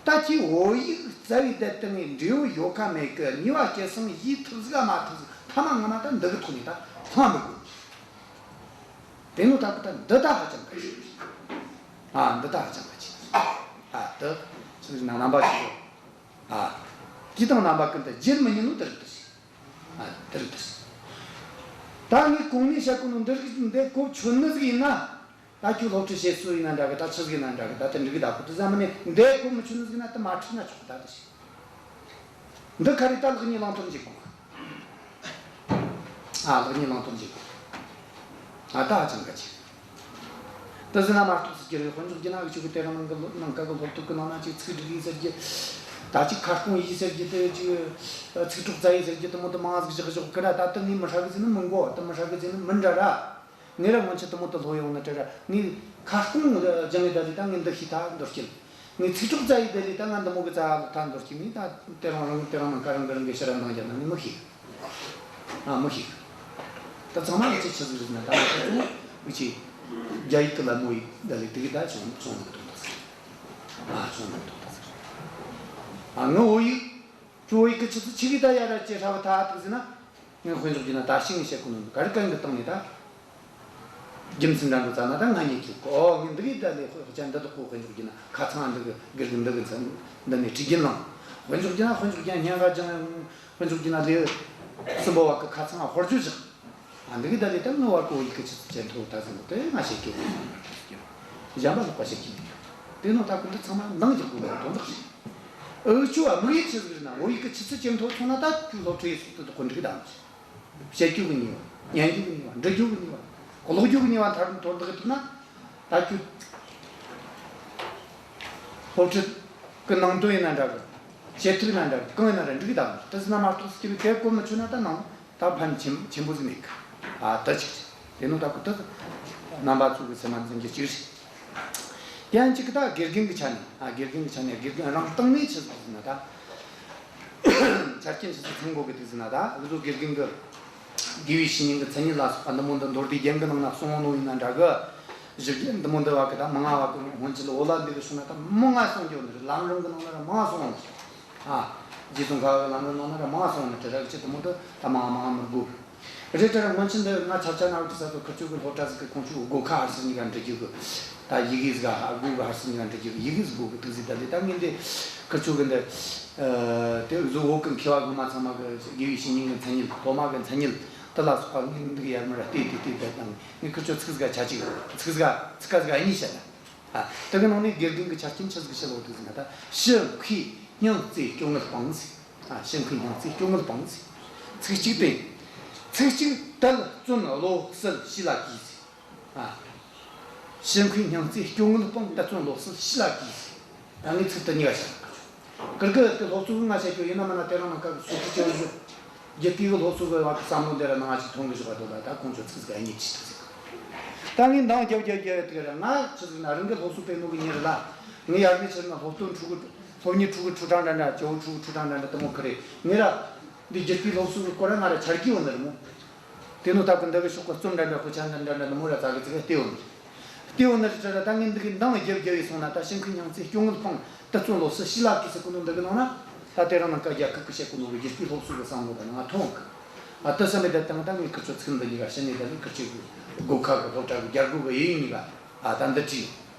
དགོས། ད་ཁྱེད་བོད་ཡིག་རྩ་བའི་བསྡད་དེ་ངས་འབྲས་བུ་ཡོད་ཀ་མེད་ཀ། ནུས་པ་སྐྱེད་སྲིང་ཡེད་ཐུབ་ཟིག་ག་མ་ཐུབ་ཟིག་ཐ་མ་ངོ་མ་ད་འདི་གི་ཐོག་ནས་ད་ལྷང་མི་དགོས། དེ་ནོ་ད་གི་ད་འདི་ད་ཧ་ཅང་གལ་ཆེ། ཨ། འདི་ད་ཧ་ཅང་གལ་ཆེ། ཨ། དེ་ཆི་ཟིག་ན་རྣམ་པ་ཞིག་ཡོད། ཨ། དེ་དང་རྣམ་པ་ཀུན་ཏུ་བརྗེད་མི་ཉན་ནོ་དེ་རིགས་དེ་ཟིག་ཨ། དེ་རིགས་དེ་ཟིག་ད་ངས་གོང་ནས་བཤད་གོ་ནོ་འདི་རིགས་འདི་གོ་ཆོད་ནི་ཟིག་ཡིན་ན། ད་ཁྱོད་སློབ་ཁྲིད་བྱེད་སྲོལ་ཡིན་ན་འདྲ་གི། ད་ཆི་ཟིག་ཡིན་ན་འདྲ་གི། ད་དེ་འགྲིག་གི། ད་ཁོ་དེ་ཟ་མ་ནས་འདི་གོ་མི་ཆོད་ནི་ཟིག་ཡིན་ན་དེ་མ་ཁྲིད་ན་ཆོག་གི། ད་དེ་ཟིག་འདི་ཁ་རི་ད་ལེགས་ཉེས་བླང་དོར་འཇུག་དགོས། ཨ། ལེགས་ཉེས་བླང་དོར་འཇུག་དགོས། ཨ། ད་ཧ་ཅང་གལ་ཆེ། དེ་ཟིན་ན་མ་གཏོགས་སུ་ཀྱི་རེད། དཔེ་འཇོག་རྒྱུ་ན་འུ་ཆོ་གི་དེ་རིང་ནང་གི་ནང་ཀ་གི་སློབ་དེབ་གི་ནང་ན་ཅིག་ཚིག་སྒྲིག་ཡིན་ཟེར་རྒྱུ། ད་ཅིག་ཁ་སྐོང་ཡིན་ཟེར་རྒྱུ། དེ་ཅིག་ཚིག་གྲོགས་བཙལ་ཡིན་ཟེར་རྒྱུ། དེ་མོ་དེ་མང་ཟིག་བཞག་བཞག་གི་ར། ད་དེ་ངས་མི་ཧྲ་གི་ཟེར་ནི་མི་འགོ། དེ་མི་ཧྲ་གི་ཟེར་ནི་མི་འདྲ་ར། ངས་ར་སྔོན་ཆད་དེ་མོ་དེ་ལྷོད་ཡོང་ནི་དྲ་ར། ངས་ཁ་སྐོང་སྦྱང་ངེ་ད་ལི་ད་ངས་འདི་ཤེས་ཐལ། འདོར་སྐྱེལ། ངས་ཚིག་གྲོགས་བཙལ་ཡེ་ད་ལི་ད་ང་འདི་མོ་གི་རྩ་ལ་ཐལ། འདོར་སྐྱེལ། ངས་ད་དེ་རང་རང་དེ་རང་ནང་ཀ་རང་གི་རང་གི་ཕྱིར་ར་འདང་རྒྱབ་ན་ངས་མི་ཤེས། ཨ། མི་ཤེས། ད་ཚང་མ་ངས་ཆི་ཆི་ཟིག་རེད་ན། ད་ང་ཚོ་ངས་ཀྱི་རྒྱ་ཡིག་གི་ལད་མོ་ཡེ་ད་ལི་དེ་གི་ད་བྱུང་བྱུང་ནི་གི་དོན་དག་ཟིག་ཨ། བྱུང་ནི་གི་དོན་དག་ཟིག་ཨ། ངའི་བོད་ཡིག་ཁྱོད་བོད་ཡིག་གི་ཆུ་ཚད་ཆི་གི་ད་ཡར་ར་ཅི་ཧྲ་བ་ཐ་ཐུག་ཟིན་ན། ངས་དཔེ་འཇོག་རྒྱུ་ན་ད་ཤིང་བཤད་གོ་ནོ་ག་རི་གན་གི་སྟེང་ནས་ད། རྒྱུ་མཚན་འདྲ་འགྲོ་ཙ་ན་ད་ང་ཉིད་ཀྱི་གོ། ཨོ། ངས་འདི་གི་ད་ལས་དཔེ་ཆ་འདི་དག་གོ་དཔེ་འཇོག་རྒྱུ་ན་ཁ་ཚང་འདི་གི་དགེ་རྒན་འདི་གི་མཚན་འདི་ནས་ཁྲིད་རྒྱུན་ལང་། དཔེ་འཇོག་རྒྱུ་ན་དཔེ་འཇོག་རྒྱུ་ན་སྙན་ངག་ཅང་། དཔེ་འཇོག་རྒྱུ་ན་ལས་གསུམ་པོ་བ་གི་ཁ་ཚང་ཧོར་རྒྱུ་བཞག་ཨ། འདི་གི་ད་ལས་ད་ངའི་བར་གོ་ཡིག་གི་ཆུ་ཚད་ཇེ་མཐོ་ད་ཟིན་ནོ་དེ་ང་བཤད་རྒྱུ། གཞན་པ་ལོག་པ་བཤད་རྒྱུ་མེད། དེ་ནོ་ད་ཀུན་ཏུ་ཚང་མ་འདང་རྒྱག་དགོས་པའི་དོན་དག་རེད། འུ་ཆོ་བ་དམིགས་ཡུལ་ཆི་ཟིག་རེད་ན། བོད་ཡིག་གི་ཆུ་ཚད་ཇེ་མཐོ་སོང་ན་ད་ཁྱོད་སློབ་ཁྲིད་ཡེ་སྲོལ་དེ་དག་གོ་འགྲིག་གི་ད། བཤད་རྒྱུ་གི་ནུས་པ། ཉན་རྒྱུ་གི་ནུས་པ། འབྲི་རྒྱུ་གི་ནུས་པ། ཀློག་རྒྱུ་གི་ནུས་པ་ཐར་མཐོར་འདེགས་ཐུབ་ན། ད་ཁྱོད་སློབ་ཁྲིད་གི་ནང་དོན་ཡིན་ན་འདྲ་གི། བྱེད་ཐབས་ཡིན་ན་འདྲ་གི། གང་ཡིན་ན་འདྲ་འགྲིག་གི་ད། དེ་ཟིན་ན་མ་གཏོགས་སུ་སྐྱེ་བའི་དེ་གོ་མི་ཆོད་ན་ད་ནང་ད་ཕན་ཆེན་ཆེན་པོ་ཟིག་མེད་གི། ཨ། ད་ཅིག་རེད། དེ་ནོ་ད་ཀུན་ཏུ་རྣམ་པ་ཚོ་གི་སེམས་ལ་འཛིན་རྒྱུ་གཅིག་རེད། དེ་ཡང་གཅིག་ད་དགེ་རྒན་གི་ཆ་ནས། ཨ། དགེ་རྒན་གི་ཆ་ནས་དགེ་རྒན་རང་སྟེང་ནས་ཆི་ཟིག་ཟེར་ན་ད། ཆ་རྐྱེན་ཆི་ཟིག་ཚང་དགོས་གི་འདུག་ཟེར་ན། ད་འུ་ཚོ་དགེ་རྒན་གི་དགེ་བའི་བཤེས་གཉེན་གི་མཚན་ཉིད་ལ་སོགས་པ་འདི་མོ་འདི་མདོ་སྡེ་རྒྱན་གི་ནང་ན་གསུངས་ནོ་ཡིན་ན་འདྲ་གི། གཞི་རྒྱན་འདི་མོ་འདི་བ་གི་ད་མང་ང་བ་གི་སྔོན་ཆད་ལ་འོ་ལ་འདི་གི་སོང་ན་ད་མང་ང་གསུང་རྒྱུ་ནི་རེད། ལམ་རིམ་གི་ནང་ན་ར་མང་ང་གསུང་ནི་རེད། ཨ། རྗེ་ཙོང་ཁ་བ་གི་ལམ་རིམ་ནང་ན་ར་མང་ང་གསུང་ནི་དེ་ར་གི་ཆེད་དུ་མོ་དུ་ད་མང་ང་མང་ང་མི་དགོས། རེད་དེ་ར་སྔོན་ཆད་འདི་ང་ཆབ་ཆ་ན་བ་གི་ས་ཚོ་ཁུ་ཆུ་གི་སློབ་གྲྭ་ཟིག་གི་ཁོང་ཆུ་སྒོ་ཁ་ཧར་སི་གཉིས་ཀ་འབྲི་རྒྱུ་གི། ད་ཡི་གེ་ཟིག་ག་སྒོ་གི་ཧར་སི་གཉིས་ཀ་འབྲི་རྒྱུ་གི་ཡི་གེ་ཟིག་དགོས་གི་འདུག་ཟེར། ད་ལི་ད་ངས་འདི་ཁུ་ཆུ་གི་འདི་དེ་བཟོ་བོ་གི་མཁས་པ་གི་མ་ཚང་མ་གི་དགེ་བའི་བཤེས་གཉེན་གི་མཚན་ཉིད། སློབ་མ་གི་མཚན་ཉིད་དེ་ལ་སོགས་པ་ངས་འདི་གི་ཡར་མར་ར་བལྟས་བལྟས་བལྟས་བལྟས་དང་། ངས་ཁུ་ཆུ་ཚིག་ཟིག་ག་ཆ་གཅིག། ཚིག་ཟིག་ག་ཚིག་ཀ་ཟིག་ག་གཉིས་བཤད་ན། ཨ། དེ་གི་ནང་ནས་དགེ་རྒན་གི་ཆ་རྐྱེན་ཆི་ཟིག་བཤད་ཡོད་འདུག་ཟེར་ན། ད་ཞི་མཁས་སྙིང་བརྩེ་སྐྱོ་ངལ་སྤངས་ཟེར། ཨ། ཞི་མཁས་སྙིང་བརྩེ་སྐྱོ་ངལ་སྤངས་ཟེར། ཚིག་གཅིག་དེ། ཚིག་གཅིག་དད་བརྩོན་བློ་གསལ་ཞི་ལ་གུས་ཟེར། ཨ། ཞི་མཁས་སྙིང་བརྩེ་སྐྱོ་ངལ་སྤངས། དད་བརྩོན་བློ་གསལ་ཞི་ལ་གུས་ཟེར། ད་ངས་ཚིག་དེ་གཉིས་ཀ་བཤད། ཀིར་ཀི་དེ་སློབ་གཙོ་གིས་ང་བཤད་རྒྱུ་ཡིན་ན་མིན་ན་དེ་རིང་ནངས་ཀ་གི་སོ་ཁྲི་ཅན་བཞི། རྒྱལ་པོའི་གི་སློབ་གསོ་གི་བ་གི་བསམ་བློ་འདི་ར་ནང་ང་ཅིག་ཐོན་གི་བཞག་པ་འདུག་ལ། ད་ཁོང་ཚོ་ཚིག་ཟིག་ག་གཉིས་ཅིག་ཐུག་ཟིག་ད་ངས་འདང་རྒྱབ་རྒྱབ་རྒྱབ་དེ་ར་ང་ཆི་ཟིག་ན་རང་གི་སློབ་གསོ་སྤེལ་ནོ་གི་མྱི་རེད་ལ། ངས་ཡར་ནས་ཆི་ཟིག་ན་སློབ་སྟོན་ཕྲུ་གུ་སློབ་གཉེར་ཕྲུ་གུ་ཁྲུ་ཕྲག་འདྲ་འདྲ། ཇོ་བོ་ཕྲུ་གུ་ཁྲུ་ཕྲག་འདྲ་འདྲ་དེ་མོ་ཁི་རེད། ངས་ར་འདི་རྒྱལ་པོའི་སློབ་གསོ་གི་སྐོར་ར་ང་ར་ཆ་རྒྱུས་ཡོད་ནི་རེད་མོ། དེ་ནོ་ད་གི་འདི་གི་ཤོག་གི་རྩོམ་འདྲ་འདྲ་དཔེ་ཆ་འདྲ་འདྲ་འདྲ་འདི་མོ་ར་ཙ་གི་ཙི་གི་བལྟས་ཡོད་ནི་རེད། བལྟས་ཡོད་ནི་རེད་དྲ་ར། ད་ངས་འདི་གི་འདང་རྒྱབ་རྒྱབ་ཡེ་སོང་ན། ད་ཞི་མཁས་སྙིང་བརྩེ་སྐྱོ་ངལ་སྤངས། དད་བརྩོན་བློ་གསལ་ཞི་ལ་གུས་ཟེར་གོ་ནོ་འདི་གི་ནང་ན། ད་དེ་རིང་ནངས་ཀ་རྒྱ་སྐད་གི་བཤད་གོ་ནོ་གི་རྒྱལ་པོའི་སློབ་གསོ་གི་བསམ་བློ་ད་ནང་ང་ཐོན་གི། ཨ། དེ་བསམ་པའི་དེ་དང་ད་ངས་ཁི་ཆོ་ཚིག་འདི་གཉིས་ཀ་བཤད་ནས། ད་ནི་ཁི་ཆོ་གི་སྒོ་ཁ་གི་སློབ་གྲྭ་གི་རྒྱ་སྒོ་གི་གཡས་གཡོན་གཉིས་ཀ། ཨ། ད་འདི་བྲིས།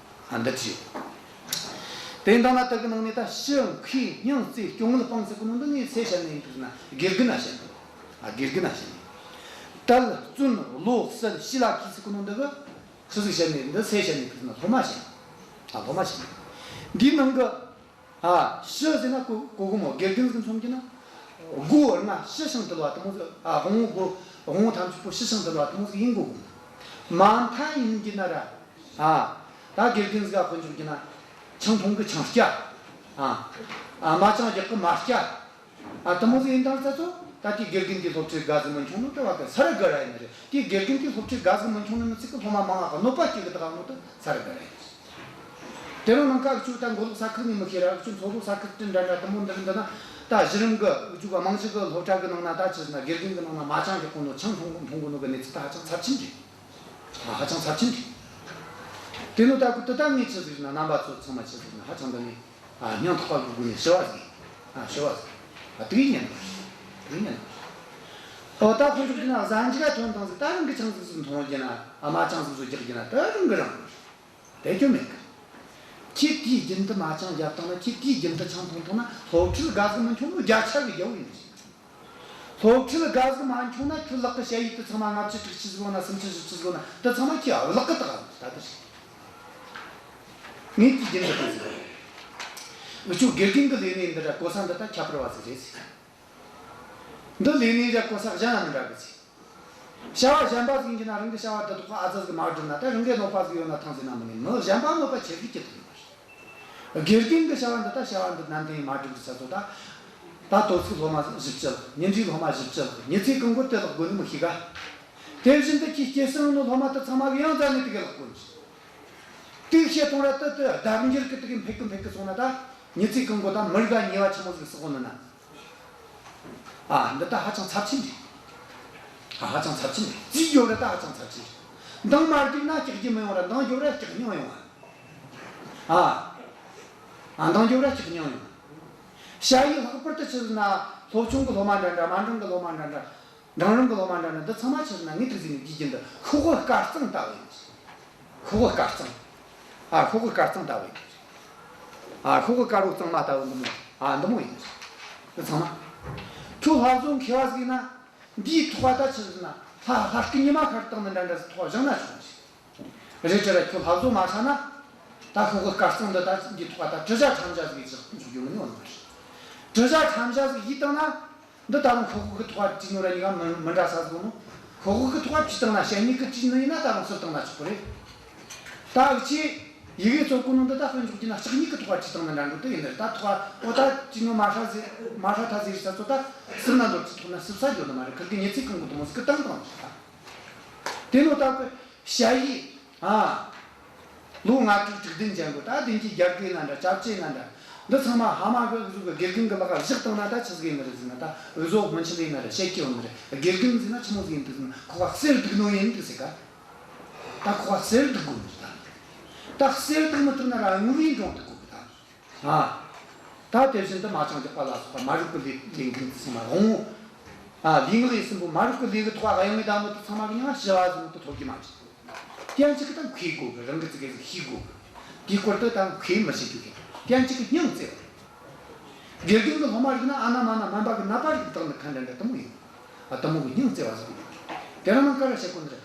ཨ། འདི་བྲིས། དེ་འདང་ན་དེ་གི་ནང་ནས་ད་ཞི་མཁས་སྙིང་བརྩེ་སྐྱོ་ངལ་སྤངས་ཟེར་གོ་ནོ་འདི་ངས་སུ་བཤད་ནི་ཡིན་ཟེར་ན། དགེ་རྒན་ན་བཤད་ནི། ཨ། དགེ་རྒན་ན་བཤད་ནི། དད་བརྩོན་བློ་གསལ་ཞི་ལ་གུས་ཟེར་གོ་ནོ་འདི་གི་སུ་ཟིག་བཤད་ནི། འདི་སུ་བཤད་ནི་ཟེར་ན་སློབ་མ་བཤད་ནི། ཨ། སློབ་མ་བཤད་ནི། འདིའི་ནང་གི། ཨ། ཞི་ཟེར་ན་གོ་གོ་གི་མོ། དགེ་རྒན་ཟིག་མཚོན་གྱི་ན། སྒོ་ལྔ་ཞི་ཞིང་དུལ་བ་དེ་མོ་ཟིག་ཨ། དབང་བོ་སྒོ་དབང་བོ་ཐམས་ཅད་པོ་ཞི་ཞིང་དུལ་བ་དེ་མོ་ཟིག་ཡིན་དགོས་གི་མོ། མ་མཐའ་ཡིན་གྱི་ན་ར། ཨ། ད་དགེ་རྒན་ཟིག་ག་དཔེ་འཇོག་གྱི་ན། ཆང་འཐུང་གི་ཆང་སྐྱ། ཨ། ཨ། མ་ཅང་རྒྱག་གི་མ་སྐྱ། ཨ། དེ་མོ་ཟིག་ཡིན་དང་ས་ཚོ། ད་དེ་དགེ་རྒན་དེ་སློབ་ཁྲིད་དགའ་ཟིག་མི་འཁྱོངས་ནོ་དེ་བ་གི་ས་ར་དགའ་ར་ཡིན་ནི་རེད། དེ་དགེ་རྒན་དེ་སློབ་ཁྲིད་དགའ་ཟིག་མི་འཁྱོངས་ནོ་མི་ཚིག་གི་སློབ་མ་མང་ང་གི་གནོད་པ་སྐྱེལ་གི་ད་ག་ནོ་དེ་ས་ར་དགའ་ར་ཡིན་ནི་རེད། དེ་རིང་ནངས་ཀ་འུ་ཆོ་ད་མགོ་ལོག་ས་ཁུལ་ནས་མི་ཤེས་ར། འུ་ཆོ་མཚོ་ལྷོ་ས་ཁུལ་དེ་འདྲ་འདྲ་དེ་མོ་འདིར་འདི་ན། ད་གཞི་རིམ་གི་འུ་ཆོ་ག་རྨང་གཞི་གི་སློབ་གྲྭ་གི་ནང་ན་ད་ཆི་ཟེར་ན། དགེ་རྒན་གི་ནང་ན་མ་ཅང་གི་ཁོང་ནོ་ཆང་འཐུང་འཐུང་གི་ནོ་གི་གནས་ཚུལ་ད་ཧ་ཅང་ཚབས་ཆེན་རེད། ཨ། ཧ་ཅང་ཚབས་ཆེན་རེད། དེ་ནོ་ད་གི་དེ་ད་ངས་ཆི་ཟེར་ན། རྣམ་པ་ཚོ་ཚང་མ་ཆི་ཟེར་ན། ཧ་ཅང་འདི་ནས། ཨ། སྙིང་ཐག་པ་གི་སྒོ་ནས་ཞུ་བ་ཟིག་ཨ། ཞུ་བ་ཟིག་ཨ། དེ་གི་ཉན་པ་རེད། དེ་གི་ཉན་པ་རེད། ཨོ་ད་ཁོ་ཚོ་གིས་ན་གཟའ་མཇུག་ག་ཐོན་བཏང་ཟིག་ད་རང་གི་ཆང་ཟིག་ཟིག་འཐུང་རྒྱུ་ན། ཨ་མ་ཆང་ཟིག་ཟིག་རྒྱག་རྒྱུ་ན་ད་རང་གི་རང་། དེ་སྐྱོན་མེད་གི། ཁྱེད་དུས་རྒྱུན་དུ་མ་ཆང་བརྒྱབ་བཏང་ན། ཁྱེད་དུས་རྒྱུན་དུ་ཆང་འཐུང་བཏང་ན། སློབ་ཁྲིད་དགའ་ཟིག་མི་འཁྱོངས་ནོ་བརྒྱ་ཆ་གི་རྒྱལ་པོ་ཡིན་ཟིག་སློབ་ཁྲིད་དགའ་ཟིག་མ་འཁྱོངས་ན། ཁྱོད་ལག་གི་ཞ་ཡི་དུད་ཚང་མ་ལྔ་བཅུ་དྲུག་ཅུ་ཟིག་ཡོད་ན། སུམ་ཅུ་བཞི་བཅུ་ཟིག་ཡོད་ན། དུད་ཚང་མ་ཁྱོས་བརླག་གི་ད་ད་ད་ད་ད་ད། ངས་དུས་རྒྱུན་དུ་དེ་ཟིག་འུ་ཆོ་དགེ་རྒན་གི་ལས་གནས་འདི་ར་གོ་ས་འདི་ད་ཁྱད་པར་བ་ཟིག་རེད་ཟེར། འདི་ལས་གནས་ར་གོ་ས་གཞན་ན་མི་འདྲ་གི་ཟེར། བྱ་བ་གཞན་པ་ཟིག་ཡིན་གྱི་ན། རང་གི་བྱ་བ་འདི་དག་ཨ་ཙི་ཟིག་མ་བསྒྲུབས་ན། ད་རང་གི་གནོད་པ་ཟིག་ཡོད་ན་ཐང་ཟེར་ན་མི་ནི། མི་གཞན་པ་གནོད་པ་ཆེ་ཟིག་སྐྱེལ་ཐུབ་ནི་མ་རེད། དགེ་རྒན་གི་བྱ་བ་འདི་ད་བྱ་བ་འདི་ནན་ཏན་མ་བསྒྲུབས་གི་ཆ་ཚོ་ད། ད་དོ་ཚིགས་སློབ་མ་བཞི་བཅུ་ལྷག་ཉིན་རེའི་སློབ་མ་བཞི་བཅུ་ལྷག་ཉི་ཚེ་གང་བོ་དེ་ལྷག་དགོས་ནི་མི་ཤེས་ག་དེ་བཞིན་དུ་ཁྱེད་སྐྱེད་སྲིང་ནོ་སློབ་མ་དེ་ཚང་མ་གི་ཡང་རྩ་ནས་དེ་ག་ལྷག་དགོས་ནི། དེ་བྱེད་གཏོང་ར་དེ་དེ་ལྡབ་འགྱུར་གི་དེ་གི་འཕེལ་གི་འཕེལ་གི་སོང་ན། ད་ཉི་ཚེ་གང་བོ་ད་མི་རིགས་ཉེས་པ་ཆི་མོ་ཟིག་བསགས་གོ་ནི་ན། ཨ། འདི་ད་ཧ་ཅང་ཚབས་ཆེན་རེད། ཨ། ཧ་ཅང་ཚབས་ཆེན་རེད། རྩིས་རྒྱོབ་ར་ད་ཧ་ཅང་ཚབས་ཆེན་རེད། འདང་མ་རྒྱུག་ན་སྐྲག་རྒྱུ་མི་ཡོང་ར། འདང་རྒྱོབ་ར་སྐྲག་སྙིང་ཡོང་བ། ཨ། ཨ། འདང་རྒྱོབ་ར་སྐྲག་སྙིང་ཡོང་བ། ཞ་ཡི་ལྷག་པར་དུ་ཆི་ཟེར་ན། སློབ་ཆུང་གི་སློབ་མ་འདྲ་འདྲ། དམའ་འབྲིང་གི་སློབ་མ་འདྲ་འདྲ། འབྲིང་རིམ་གི་སློབ་མ་འདྲ་འདྲ། འདི་ཚང་མ་ཆི་ཟེར་ན། ངས་དེ་ཟིག་ནས་དུས་རྒྱུན་དུ་ཤོག་བུ་དཀར་གཙང་ལྟ་བུ་ཡིན། ཤོག་བུ་དཀར་གཙང་། ཨ། ཤོག་བུ་དཀར་གཙང་ལྟ་བུ་ཡིན། ཨ། ཤོག་བུ་དཀར་བོ་གཙང་མ་ལྟ་བུ་འདི་མོ། ཨ། འདི་མོ་ཡིན། འདི་ཚང་མ། ཁྱོད་སློབ་གསོ་མཁས་པ་ཟིག་ཡིན་ན། འདིའི་ཐོག་ད་ཆི་ཟེར་ན། ལྷ་ལྷ་སྐུ་ཉི་མ་ཤར་བཏང་ནི་འདྲ་འདྲ་ཟིག་ཐོག་བཞེངས་ན་ཆོག་ཟིག་རེད་དྲ་ར། ཁྱོད་སློབ་གསོ་མ་ཧྲ་ན། ད་ཤོག་བུ་དཀར་གཙང་འདི་ད་འདིའི་ཐོག་ད་དྲི་ཟ་ཁྲམ་ཟ་ཟིག་ཡིན་ཟིག་འཇུག་རྒྱུ་མིན་ནི་ཡོད་ནི་མ་རེད། དྲི་ཟ་ཁྲམ་ཟ་ཟིག་ཡིན་བཏང་ན། འདི་ད་རུང་ཤོག་བུ་གི་ཐོག་བྲིས་ནོ་ར་གཉིས་ཀ་མི་མི་འདྲ་ས་ཟིག་ནོ། ཤོག་བུ་གི་ཐོག་བྲིས་བཏང་ན། ཞ་ཡི་གིས་བྲིས་ནི་ཡིན་ན་ད་རུང་སུབ་བཏང་ན་ཆོག་གི་རེད། ད་འུ་ཆོས་ཡི་གེ་བཙོག་གོ་ནོ་འདི་ད་དཔེ་འཇོག་རྒྱུ་ན་ལྕགས་སྨྱུག་གི་ཐོག་བྲིས་བཏང་ན་འདྲ་འགྲོ་དེ་ཡིན་ནི་རེད། ད་ཐོག་ཨོ་ད་བྲིས་ནོ་མ་ཧྲ་ཟེར། མ་ཧྲ་ཐལ་ཟེར་ས་ཚོ་ད་སུབ་ན་འདོར་གི་ཐོག་ན་སུབ་ས་འགྱོ་ནི་མ་རེད། ཁིར་གི་ཉི་ཚེ་གང་བོ་དེ་མོ་ཟིག་གི་བཏང་བཏང་ནི་རེད། ད་དེ་ནོ་ད་གི་ཞ་ཡི། ཨ། ལོ་ལྔ་དྲུག་དྲུག་བདུན་ཅན་པོ། ད་བདུན་གྱི་རྒྱ་སྐད་ན་འདྲ། ཅབ་ཅེ་ན་འདྲ། འདི་ཚང་མ་ཕ་མ་གི་གཟུགས་གི་དགེ་རྒན་གི་ལག་ག་བཞག་བཏང་ན་ད་ཆི་ཟིག་ཡིན་ནི་རེད་ཟེར་ན། ད་འུ་ཟོ་སྔོན་ཆད་ཡིན་ན་ར་བཤད་ཀྱི་ཡོད་ནི་རེད། དགེ་རྒན་ཟེར་ན་ཆི་མོ་ཟིག་ཡིན་འདུག་ཟེར་ན། ཁོ་བ་གསེར་སྡུག་ནོ་ཡིན་འདུག་ཟེར་ག་ད་ཁོ་བ་གསེར་སྡུག་དགོས་ནི་རེད། ད་ད་གསེར་སྡུག་མི་ཐུབ་ན་ར་དངུལ་བུན་འགྲོ་འདུག་དགོས་གི་ད། ཨ། ད་དེ་བཞིན་དུ་མ་ཅང་རྒྱག་པ་ལ་སོགས་པ། མ་རིག་པའི་ལས་ལས་འགན་དེ་ཚང་མ་དབང་བོ། ཨ། ལུས་ངག་ཡིད་གསུམ་པོ་མ་རིག་པའི་ལས་ཀྱི་ཐོག་གཡེང་བའི་བདག་མོ་དེ་ཚང་མ་གི་མྱིང་ང་ཞི་བ་ཟེར་ནོ་དེ་ཐོབ་རྒྱུ་མ་རེད། དེ་ཡང་གཅིག་གི་ད་མཁས་དགོས་གི། རང་གི་ཙི་གེ་ཟིག་ཤེས་དགོས་གི། དེའི་སྐོར་དུ་ད་མཁས་མི་བྱེད་རྒྱུ་གི། དེ་ཡང་གཅིག་གི་སྙིང་བརྩེ་བ་རེད། དགེ་རྒན་གི་སློབ་མ་རིག་ན་ཨ་ན་མ་ན་སྨན་པ་གི་ནད་པ་རིག་བཏང་ནི་ཁ་འདྲ་འདྲ་དེ་མོ་ཡིན། ཨ། དེ་མོ་གི་སྙིང་བརྩེ་བ་ཟིག་ཡོད་གི། དེ་རིང་ནངས་ཀ་ར་བཤད་གོ་ནི་རེད།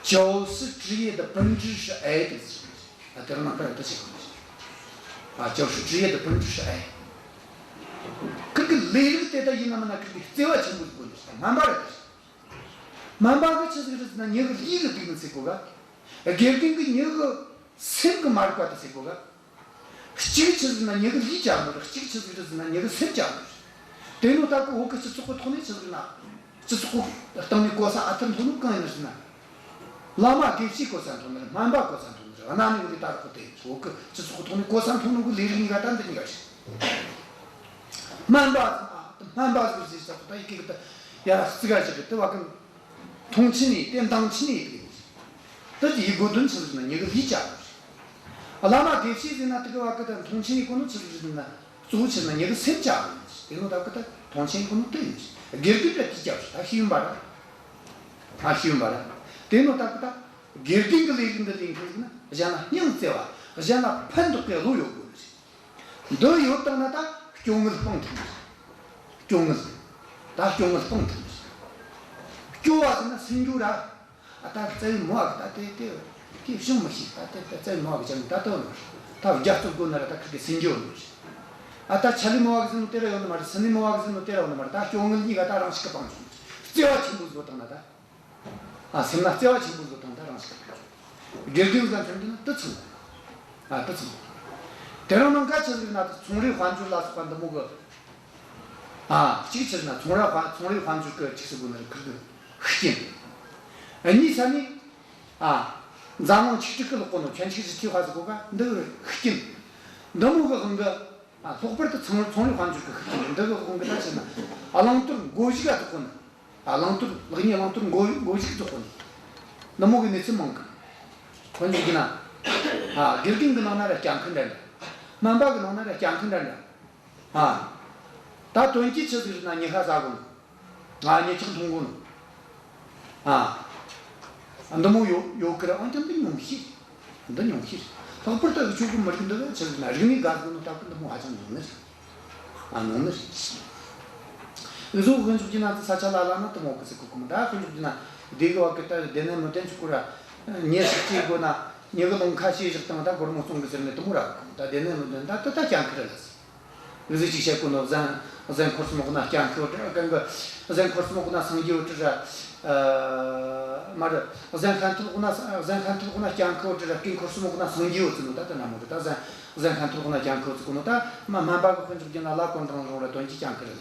教师职业的本质是爱的 ཟེར་གི། ཨ། དེ་རིང་ནངས་ཀ་ར་དེ་བཤད་གོ་ནི་རེད། ཨ། 教师职业的本质是爱。 ཁིར་གི་ལས་རིགས་དེ་ད་ཡིན་ན་མིན་ན་ཁིར་གི་བརྩེ་བ་ཆེན་པོ་ཟིག་དགོས་ནི་རེད། སྨན་པ་ར་དེ་རེད། སྨན་པ་གི་ཆི་ཟིག་རེད་ཟེར་ན་མྱི་གི་ལུས་གི་སྡུག་ནི་སེལ་དགོས་ག་དགེ་རྒན་གི་མྱི་གི་སེམས་གི་མ་རིག་པ་དེ་སེལ་དགོས་ག་གཅིག་ཆི་ཟེར་ན་མྱི་གི་ལུས་བཅག་ནོ་རེད། གཅིག་ཆི་ཟིག་རེད་ཟེར་ན་མྱི་གི་སེམས་བཅག་ནོ་རེད། དེ་ནོ་ད་གི་བོད་གི་སྤྱི་ཚོགས་གི་ཐོག་ནས་ཆི་ཟིག་ན། སྤྱི་ཚོགས་གི་སྟེང་ནས་གོ་ས་ཨ་ཐུར་མཐོ་ནོ་གང་ཡིན་ཟེར་ན། བླ་མ་དགེ་བཤེས་གོ་ས་མཐོ་ནི་རེད། སྨན་པ་གོ་ས་མཐོ་ནི་རེད། གནའ་ནས་འོ་དེ་ད་རག་གི་དེ་བོད་གི་སྤྱི་ཚོགས་གི་ཐོག་ནས་གོ་ས་མཐོ་ནོ་གི་ལས་རིགས་གཉིས་ཀ་ད་འདི་གཉིས་ཀ་རེད། སྨན་པ་ཟེར་ན། སྨན་པ་ཟེར་ཟེར་ས་ད་ཡི་གེ་གི་ད་ཡར་རྩི་ག་བཞག་གི་དེ་བ་གི། མཐོང་ཆེན་ཡིན་ཏེ་མདངས་ཆེན་ཡིན་ཏེ། དེ་ཡི་གོ་དོན་ཆི་ཟིག་ན་མྱི་གི་ལུས་བཅག་གོ་ཟིག་བླ་མ་དགེ་བཤེས་ཟེར་ན་དེ་གི་བ་གི་ད་མཐོང་ཆེན་ཡི་གོ་ནོ་ཆི་ཟིག་ཟེར་ན། གཙོ་བོ་ཆི་ཟེར་ན་མྱི་གི་སེམས་བཅག་གོ་ཟིག་དེ་ནོ་ད་གི་ད་མཐོང་ཆེན་ཡི་གོ་ནོ་དེ་ཡིན་ཟིག་དགེ་རྒན་ར་དེ་བཅག་ཟིག་ད་ཤེས་ཡོན་པ་ར། ད་ཤེས་ཡོན་པ་ར། དེ་ནོ་ད་གི་ད་དགེ་རྒན་གི་ལས་རིགས་འདི་ལས་མཁན་ཟིག་ན་གཞན་ལ་སྙིང་བརྩེ་བ། གཞན་ལ་ཕན་འདོགས་གི་བློ་ཡོད་དགོས་ཟིག་འདི་ཡོད་བཏང་ན་ད་སྐྱོ་ངལ་སྤང་ཐུབ་ནི་རེད། སྐྱོ་ངལ། ད་སྐྱོ་ངལ་སྤང་ཐུབ་ནི་རེད། སྐྱོ་བ་ཟེར་ན་སེམས་སྐྱོ་ར། ཨ། ད་རྩ་བའི་མོ་བ་གི་ད་དེ་དེ་དེ་བྱུང་མི་ཤེས། ད་དེ་ད་རྩ་བའི་མོ་བ་གི་ཅང་ད་དོ་ནི་རེད། ད་རྒྱ་སྟོབས་དགོས་ན་ར་ད་ཁིར་གི་སེམས་སྐྱོ་ནི་རེད། ཨ། ད་ཆ་ལི་མོ་བ་གི་ཟེར་ནོ་དེ་ར་ཡོད་ནི་མ་རེད། སི་ནི་མོ་བ་གི་ཟེར་ནོ་དེ་ར་ཡོད་ནི་མ་རེད། ད་སྐྱོ་ངལ་གཉིས་ཀ་ད་རང་ཞིག་གི་སྤང་བྱུང་། བརྩེ་བ་ཆེན་པོ་བཟོ་བཏང་ན་ད། ཨ། སེམས་ན་བརྩེ་བ་ཆེན་པོ་བཟོ་དང་ད་རང་ཞིག་དགེ་རྒན་ཟེར་མཁན་དེ་ན་དེ་ཚང་། ཨ། དེ་ཚང་། དེ་རིང་ནངས་ཀ་ཆི་ཟིག་ན་ད་ཚོང་རའི་དཔལ་འབྱོར་ལ་སོགས་པ་འདི་མོ་གི། ཨ། གཅིག་ཆི་ཟིག་ན་ཚོང་ར་དཔལ་ཚོང་རའི་དཔལ་འབྱོར་གི་གཅིག་ཟེར་གོ་ནི་རེད། ཁིར་གི་ཤུགས་རྐྱེན། ཨ། གཉིས་ས་ནས། ཨ། འཛམ་གླིང་ཆིག་སྒྲིལ་གི་ལོག་གོ་ནོ། 全球一体化 ཟེར་གོ་ག་འདི་གི་ཤུགས་རྐྱེན། འདི་མོ་གི་དབང་གིས། ཨ། ལྷག་པར་དུ་ཚོང་ཚོང་རའི་དཔལ་འབྱོར་གི་ཤུགས་རྐྱེན་འདི་གི་དབང་གིས་ད་ཆི་ཟེར་ན། ཨ། བླང་དོར་མགོ་གཞུག་ག་འཛེགས་གོ་ནི། ཨ། བླང་དོར་ལེགས་ཉེས་བླང་དོར་མགོ་མགོ་གཞུག་འཛེགས་གོ་ནི། འདི་མོ་གི་གནས་ཚུལ་མང་གི། དཔེ་འཇོག་རྒྱུ་ན། ཨ། དགེ་རྒན་གི་ནང་ན་ར་སྐྱོན་མཁན་འདྲ་འདྲ། སྨན་པ་གི་ནང་ན་ར་སྐྱོན་མཁན་འདྲ་འདྲ། ཨ། ད་དོན་གྱིས་ཆི་ཟིག་རེད་ན་མྱི་ཤ་ཟ་གོ་ནི། ང་མྱི་ཆག་མཐོང་གོ་ནོ། ཨ། འདི་མོ་ཡོད་ཡོད་ཀི་ར། འོན་ཀྱང་འདི་ཉུང་ཤས་རེད། འདི་ཉུང་ཤས་རེད། ལྷག་པར་དུ་འུ་ཆོ་གི་མི་རིགས་འདི་ལ་ཆི་ཟེར་ན་རིག་གནས་དགའ་གི་ནོ་སྟབས་ཀྱིས་འདི་མོ་ཧ་ཅང་ཉུང་ནི་རེད། ཨ། ཉུང་ནི་རེད། འུ་ཟོ་དཔེ་འཇོག་རྒྱུ་ན་ད་ས་ཆ་ལ་ལ་ན་དེ་མོ་གི་ཟེར་གོ་གི་མོ། ད་དཔེ་འཇོག་རྒྱུ་ན་སྡེ་གི་བ་གི་ད་སྡེ་ནས་མི་བསྟན་ཆོག་གོ་ར། མྱི་ཞིག་སྐྱེ་དགོས་ན་མྱི་གི་ལུང་ཁ་ཕྱེས་བཞག་དང་ད་སྒོར་མོ་བཙོང་གི་ཟེར་ནས་དེ་མོ་ར་གོ་གི་མོ། ད་སྡེ་ནས་མི་བསྟན་ད་དེ་ད་སྐྱ་འཁུར་ལ་ཟེར། འུ་ཟོས་ཅིག་བཤད་གོ་ནོ། གཟན་གཟན་འཁོར་སྲུ་མོ་གནའ་སྐྱ་འཁོར་གི་གི། གཟན་འཁོར་སྲུ་མོ་གནའ་སངས་རྒྱས་བུ་ཁྲིད་ར། ཨ། མ་རེད། གཟན་ཤན་ཐུལ་གནའ་གཟན་ཤན་ཐུལ་གནའ་སྐྱ་འཁོར་བུ་ཁྲིད་ར། སྐེ་འཁོར་སྲུ་མོ་གནའ་སངས་རྒྱས་བུ་ཁྲིད་ནོ། ད་དེ་ན་མོ་རེད། ད་གཟན་གཟན་ཤན་ཐུལ་གནའ་སྐྱ་འཁོར་བུ་ཁྲིད་གོ་ནོ། ད་མ་སྨན་པ་གི་དཔེ་འཇོག་རྒྱུ་ན་ལ་གོན་དང་རུང་ར་དོན་གྱི་སྐྱ་འཁུར་ར་ལ།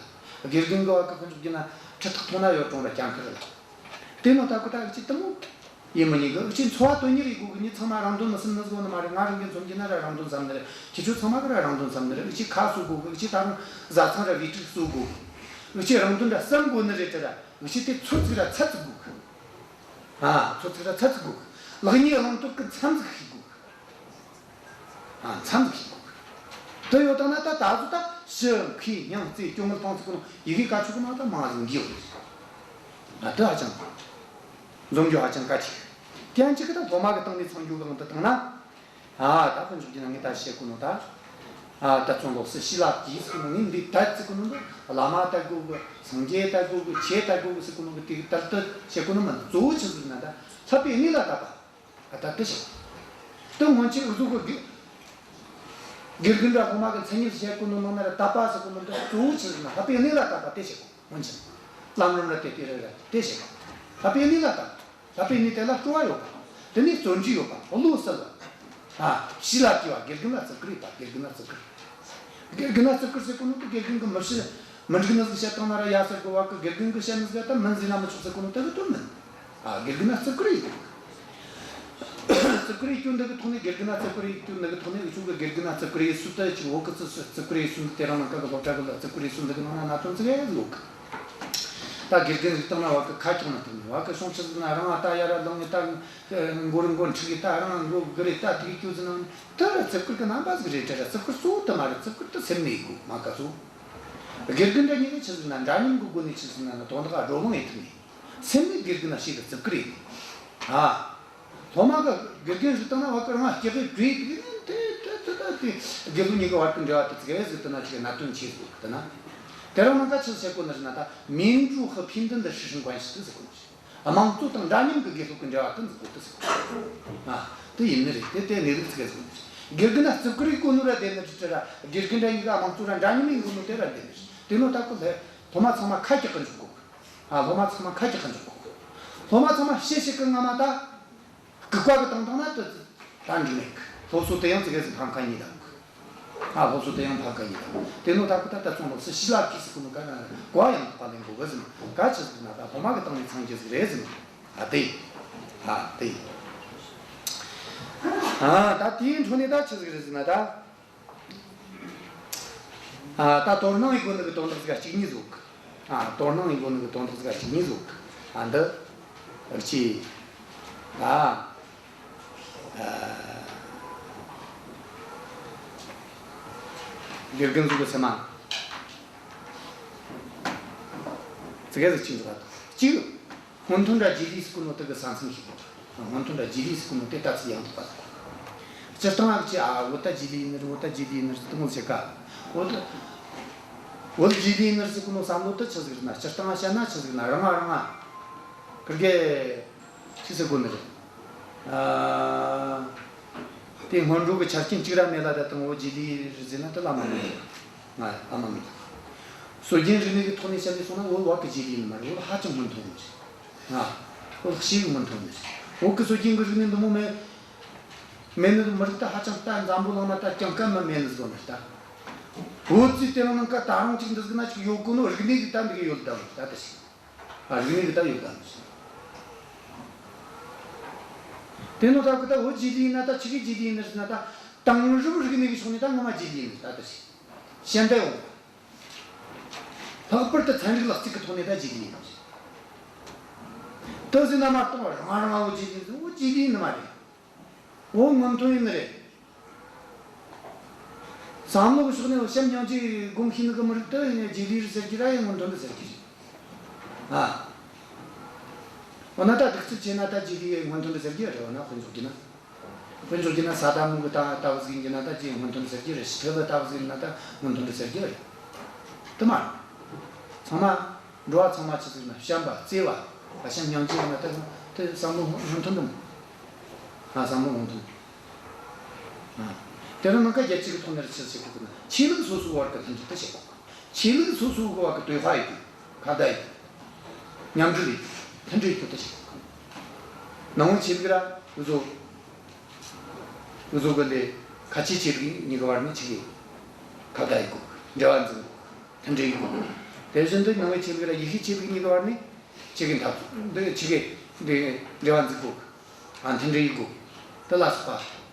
དགེ་རྒན་གི་བ་གི་དཔེ་འཇོག་རྒྱུ་ན་ཁྲི་ཐག་ཐུང་ན་ཡོད་རུང་ར་སྐྱ་འཁུར་ར་ལ། དེ་ནོ་ད་གོ་ད་གཅིག་དེ་མོ། ཡིན་མི་ཉན་གི། འུ་ཆོའི་འཚོ་བ་དོན་གཉེར་ཡེད་དགོས་གི། མྱི་ཚང་མ་རང་དོན་མི་བསམ་ནི་ཟིག་ཡོད་ནི་མ་རེད། ང་རང་གི་མཚོན་རྒྱུ་ན་ར་རང་དོན་བསམ་ནི་རེད། ཁྱེད་ཆོ་ཚང་མ་གི་ར་རང་དོན་བསམ་ནི་རེད། འུ་ཆོས་ཁ་གསོ་དགོས་གི། འུ་ཆོས་ད་རུང་བཟའ་ཚང་ར་བུ་ཕྲུག་གསོ་དགོས་གི། འུ་ཆོས་རང་དོན་ར་བསམ་དགོས་ནི་རེད་དྲ་ར། འུ་ཆོས་དེ་ཚོད་ཅིག་ར་ཚད་ཅིག་དགོས་གི། ཨ། ཚོད་ཅིག་ར་ཚད་ཅིག་དགོས་གི། ལེགས་ཉེས་བླང་དོར་གི་མཚམས་ཅིག་ཤེས་དགོས་གི། ཨ། མཚམས་ཅིག་ཤེས་དགོས་གི། དེ་ཡོད་ད་ན་ད་ད་གཟོད་ད་ཞི་མཁས་སྙིང་བརྩེ་སྐྱོ་ངལ་སྤངས་ཟེར་གོ་ནོ་ཡི་གེ་ཀ་ཆོ་གི་ནང་ད་མང་ཟིག་འགོས་ཡོད་རེད། ཨ། དེ་ཧ་ཅང་འཛོམས་རྒྱུ་ཧ་ཅང་དཀའ་ཆེ་གི། དེ་ཡང་གཅིག་གི་ད་སློབ་མ་གི་སྟེང་ནས་ཚང་རྒྱུ་གི་དབང་དུ་བཏང་ན། ཨ། ད་དཔེ་འཇོག་རྒྱུ་ན་ངས་ད་བཤད་གོ་ནོ་ད། ཨ། ད་ཙོང་ལོག་སི་ཤི་ལ་གི་ཟེར་གོ་ནོ། ངས་འདི་ད་ཟེར་གོ་ནོ་འདི་བླ་མ་ད་དགོས་གི། སངས་རྒྱས་ད་དགོས་གི། ཆོས་ད་དགོས་གི་ཟེར་གོ་ནོ་གི་དེ་གི་ད་ལྟ་བཤད་གོ་ནོ་མིན། གཙོ་བོ་ཆི་ཟེར་ན་ད་བསླབ་པའི་གནས་ལ་དད་པ། ཨ། ད་དེ་བཤད། དེ་སྔོན་ཆད་འུ་ཚོ་གི་དགེ་དགེ་རྒན་ར་སློབ་མ་གི་མཚན་ཉིད་བཤད་གོ་ནོ་ནང་ན་ར་དད་པ་ཟེར་གོ་ནོ་འདི་གཙོ་བོ་ཆི་ཟེར་ན་བསླབ་པའི་གནས་ལ་དད་པ་དེ་བཤད་གོ། སྔོན་ཆད་ལམ་རིམ་ར་དེ་དེ་ར་ར་དེ་བཤད་གོ། བསླབ་པའི་གནས་ལ་དད་པ། བསླབ་པའི་གནས་དེ་ལ་སྤྲོ་བ་ཡོད་པ། དེ་ནས་བརྩོན་འགྲུས་ཡོད་པ། བློ་གསལ་བ། ཨ། ཤི་ལ་གི་བ། དགེ་རྒན་ལ་བརྩི་བཀུར་ཡོད་པ། དགེ་རྒན་ལ་བརྩི་བཀུར། དགེ་རྒན་ལ་བརྩི་བཀུར་ཟེར་གོ་ནོ་དེ་དགེ་རྒན་གི་མི་བཤད། མི་འགྲིག་ནི་ཟིག་བཤད་བཏང་ན་ར་ཡ་ཟེར་དགོས་པ་གི། དགེ་རྒན་གི་བཤད་ནི་ཟིག་ད་མིན་ཟེར་ན་མི་ཆོག་ཟེར་གོ་ནོ་དེ་གི་དོན་མིན། ཨ། དགེ་རྒན་ན་བརྩི་བཀུར་ཡེད་དགོས། བརྩི་བཀུར་ཡེད་རྒྱུ་འདི་གི་ཐོག་ནས། དགེ་རྒན་ན་བརྩི་བཀུར་ཡེད་རྒྱུ་འདི་གི་ཐོག་ནས་འུ་ཆོ་གི་དགེ་རྒན་ན་བརྩི་བཀུར་ཡེད་སྲོལ་དེ་ཅིག་ཡོད་གི། བརྩི་བརྩི་བརྩི་བཀུར་ཡེད་སྲོལ་འདི་དེ་རིང་ནངས་ཀ་གི་སློབ་གྲྭ་གི་ལ་བརྩི་བཀུར་ཡེད་སྲོལ་འདི་གི་ནང་ན་གནད་དོན་ཙི་གེ་ཟིག་ཡོད་གི། ད་དགེ་རྒན་ཟིག་བཏང་ན་བ་གི་ཁ་གྲག་ན་ཐུབ་ནི། བ་གི་སོང་ཆི་ཟིག་ན་རང་ང་ད་ཡར་ར་ལངས་ནས་ད་མགོ་རུ་མགོ་འཁྲུག་གི། ད་རང་མགོ་གི་རེད། ད་དེ་གི་སྐྱོ་ཟིག་ན་ད་ར་བརྩི་བཀུར་གི་རྣམ་པ་ཟིག་རེད་དྲ་ར། བརྩི་བཀུར་གཙོ་བོ་དེ་མ་རེད། བརྩི་བཀུར་དེ་སེམས་ནས་ཡེད་དགོས་མ་ག་ཚོད། དགེ་རྒན་འདྲ་གཉིས་ཀ་ཆི་ཟིག་ན་འདྲ་མཉམ་གི་སྒོ་ནས་ཆི་ཟིག་ན་ན་དོན་དག་བགྲོ་གླེང་ཡེད་ཐུབ་ནི། སེམས་ནས་དགེ་རྒན་ན་ཞེ་གི་བརྩི་བཀུར་ཡེད་ནི། ཨ། སློབ་མ་གི་དགེ་རྒན་ཞིག་བཏང་ན་བ་གི་རང་སྐྱེ་གི་བྲོས་དེ་དེ་དེ་དེ་དེ་དགེ་སློབ་གཉིས་ཀྱི་བར་གྱི་འབྲེལ་བ་དེ་ཙི་གེ་ཟིག་དེ་ན་ཅིག་གནད་དོན་ཆེ་ཟིག་དེ་ན། དེ་རིང་ནངས་ཀ་ཆི་ཟིག་བཤད་གོ་ནི་ཟེར་ན། ད་民主和平等的师生关系དེ་ཟེར་གོ་ནི་ཟིག་དམངས་གཙོ་དང་འདྲ་མཉམ་གྱི་དགེ་སློབ་ཀྱི་འབྲེལ་བ་དེ་འཛུགས་དགོས་དེ་ཟེར་གོ། ཨ། དེ་ཡིན་ནི་རེད། དེ་དེ་གནས་ལུགས་ཙི་གེ་ཟིག་ནི་རེད། དགེ་རྒན་ན་བརྩི་བཀུར་ཡེད་གོ་ནོ་ར་བདེན་ནི་རེད་དྲ་ར། དགེ་རྒན་འདྲ་གཉིས་ཀ་དམངས་གཙོ་ར་འདྲ་མཉམ་ཡེད་གོ་ནོ་དེ་ར་བདེན་ནི་རེད། དེ་ནོ་ད་གོ་ལེ། སློབ་མ་ཚང་མ་ཁ་གྲག་གི་འཇུག་དགོས། ཨ། སློབ་མ་ཚང་མ་ཁ་གྲག་གི་འཇུག་དགོས། སློབ་མ་ཚང་མ་ཤེས་ཤེས་གི་ངོ་མ་ད་ལྐུགས་པ་གི་བཏང་བཏང་ན་དེ་ད་འགྲིག་མེད་གི། སློབ་གསོ་དེ་ཡང་ཙི་གེ་ཟིག་ཕམ་ཁ་ཉོས་བཏང་གི། ཨ། སློབ་གསོ་དེ་ཡང་ཕམ་ཁ་ཉོས་བཏང་གི། དེ་ནོ་ད་གོ་ད་ད་ཙོང་ལོག་སི་ཤི་ལ་གི་ཟེར་གོ་ནོ་ག་ན་གོ་བ་ཡང་དག་པ་ལེན་དགོས་གི་ཟེར་ནོ། ག་ཆི་ཟེར་ན་ད་སློབ་མ་གི་སྟེང་ནས་ཚང་རྒྱུ་ཟིག་རེད་ཟེར་ནོ། ཨ་དེ། ཨ་དེ། ཨ། ད་དེའི་འཕྲོ་ནས་ད་ཆི་ཟིག་རེད་ཟེར་ན་ད། ཨ། ད་དོ་སྣང་ཡེད་དགོས་ནི་གི་དོན་དག་ཟིག་གཅིག་གཉིས་ཟིག་ཨ། དོ་སྣང་ཡེད་དགོས་ནི་གི་དོན་དག་ཟིག་གཅིག་གཉིས་ཟིག་ཨ། འདི་རིགས་ཀྱི། ཨ། ཨ། དགེ་རྒན་ཟིག་གི་སེམས་མ་ཙི་གེ་ཟིག་གཅིག་འདུག་ག་གཅིག་སྔོན་ཐོན་ར་རྗེས་ལུས་ཟེར་གོ་ནོ་དེ་གི་ས་མཚམས་ཤིག་སྔོན་ཐོན་ར་རྗེས་ལུས་ཟེར་གོ་ནོ་དེ་ད་ཚིག་ཡང་དག་པ་ཟིག་སྤྱིར་བཏང་ང་གི་ཅི། ཨ། བོད་ད་རྗེས་ལུས་ཡིན་ནི་རེད། བོད་ད་རྗེས་ལུས་ཡིན་ནི་རེད་ཟེར་དེ་མོ་ཟེར་ག་བོད་ད། བོད་རྗེས་ལུས་ཡིན་ནི་རེད་ཟེར་གོ་ནོ་བསམ་བློ་དེ་ཆི་ཟིག་རེད་ན། སྤྱིར་བཏང་ང་བཤད་ན་ཆི་ཟིག་རེད་ན། རང་ང་རང་ང་ཀིར་གེ་ཆི་ཟེར་དགོས་ནི་རེད། ཨ། དེ་སྔོན་འགྲོ་གི་ཆ་རྐྱེན་གཅིག་ར་མེད་ལ་ད་དུང་བོད་རྗེས་ལུས་རེད་ཟེར་ན་དེ་ལ་མ་མི་འདུག་ང་ལ་མ་མི་འདུག་སྲོལ་རྒྱུན་རིག་གནས་ཀྱི་ཐོག་ནས་བཤད་ནས་སོང་ན་བོད་བ་གི་རྗེས་ལུས་ཡིན་ནི་མ་རེད། བོད་ཧ་ཅང་སྔོན་ཐོན་ཡིན་ནི་རེད། ང་བོད་ཞེ་གི་སྔོན་ཐོན་ཡིན་ནི་རེད། བོད་ཀྱི་སྲོལ་རྒྱུན་གྱི་རིག་གནས་འདི་མོ་མེད། མེད་ནི་མི་རིགས་ད་ཧ་ཅང་ད་འཛམ་བུ་གླིང་ན་ད་རྐྱང་ཀ་མ་མེད་ནི་ཟིག་ནི་རེད་ད། བོད་ཚོས་དེ་རིང་ནངས་ཀ་ད་རུང་ཅིག་འདི་ཟིག་ན་ཅིག་ཡོད་གོ་ནོ། རིག་གནས་ཀྱི་ད་འདི་གི་ཡོད་ད་ནི་རེད་ད། དེ་ཞིག་ཨ། རིག་གནས་ཀྱི་ད་ཡོད་ད་ནི་རེད། དེ་ནོ་ད་གི་ད་བོད་རྗེས་ལུས་ཡིན་ན་ད་ཆི་གི་རྗེས་ལུས་ཡིན་ནི་རེད་ན། ད་དེང་རབས་རིག་གནས་ཀྱི་ཕྱོགས་ནས་ད་ངོ་མ་རྗེས་ལུས་ཡིན་ནི་རེད་ད། དེ་ཞིག་ཞན་ད་ཡོང་། ལྷག་པར་དུ་ཚན་རིག་ལག་རྩལ་གྱི་ཐོག་ནས་ད་རྗེས་ལུས་ཡིན་ནི་རེད། དེ་ཟེར་ན་མ་གཏོགས་རང་རང་བོད་རྗེས་ལུས་ཟེར། བོད་རྗེས་ལུས་ཡིན་ནི་མ་རེད། བོད་སྔོན་ཐོན་ཡིན་ནི་རེད། བསམ་བློ་གི་ཕྱོགས་ནས་བྱམས་སྙིང་རྗེ་སྒོམ་ཤེས་ནི་གི་མི་རིགས་དེ་ཡིན་ན་རྗེས་ལུས་རེད་ཟེར་རྒྱུ་ར་ཡིན། སྔོན་ཐོན་རེད་ཟེར་རྒྱུ་རེད། ཨ། འོ་ན་ད་གདུག་རྩུབ་ཆེ་ན་ད་རྗེས་ལུས་སྔོན་ཐོན་རེད་ཟེར་རྒྱུ་རེད། འོ་ན་དཔེ་འཇོག་རྒྱུ་ན། དཔེ་འཇོག་རྒྱུ་ན་ས་དང་མོ་གི་ད་ལྟ་བུ་ཟིག་ཡིན་རྒྱུ་ན་ད་རྗེས་སྔོན་ཐོན་ཟེར་རྒྱུ་རེད། ཞི་ཁྲོ་ལ་ལྟ་བུ་ཟིག་ཡིན་ན་ད་སྔོན་ཐོན་རེད་ཟེར་རྒྱུ་རེད། དེ་མ་རེད། ཚང་མ། འགྲོ་བ་ཚང་མ་ཆི་ཟིག་ན་བྱམས་པ་བརྩེ་བ། ཨ་བྱམས་སྙིང་རྗེ་ཡིན་ན་ད་དེ་བསམ་བློ་སྔོན་ཐོན་དུ་མོ། ཨ་བསམ་བློ་སྔོན་ཐོན། ཨ། དེ་རིང་ནངས་ཀ་རྒྱལ་སྤྱི་གི་ཐོག་ནས་ཆི་ཟིག་བྱེད་དགོས་ན། ཆོས་ལུགས་སོ་སོའི་བར་གི་མཐུན་སྒྲིལ་དེ་བྱེད་དགོས། ཆོས་ལུགས་སོ་སོའི་བར་གི་对话ཡེད་དགོས། ཁ་བརྡ་ཡེད་དགོས། མཉམ་འབྲེལ་ཡེད་དགོས། མཐུན་སྒྲིལ་ཡེད་དགོས། དེ་བྱེད་དགོས། ནང་པའི་ཆོས་ལུགས་ར་འུ་ཟོ། འུ་ཟོ་གི་ལས་ཁ་ཆེ་ཆོས་ལུགས་གཉིས་ཀྱི་བར་ནས་ཆི་གི་ཁ་བརྡ་ཡེད་དགོས། འབྲེལ་བ་འཛིན་དགོས། མཐུན་སྒྲིལ་ཡེད་དགོས། དེ་བཞིན་དུ་ནང་པའི་ཆོས་ལུགས་ར་ཡེ་ཤུའི་ཆོས་ལུགས་གཉིས་ཀྱི་བར་ནས་ཆི་གི་འཐབ་འདི་ཆི་གི་འདི་འབྲེལ་བ་འཛིན་དགོས། ཨ་མཐུན་སྒྲིལ་ཡེད་དགོས། དེ་ལ་སོགས་པ།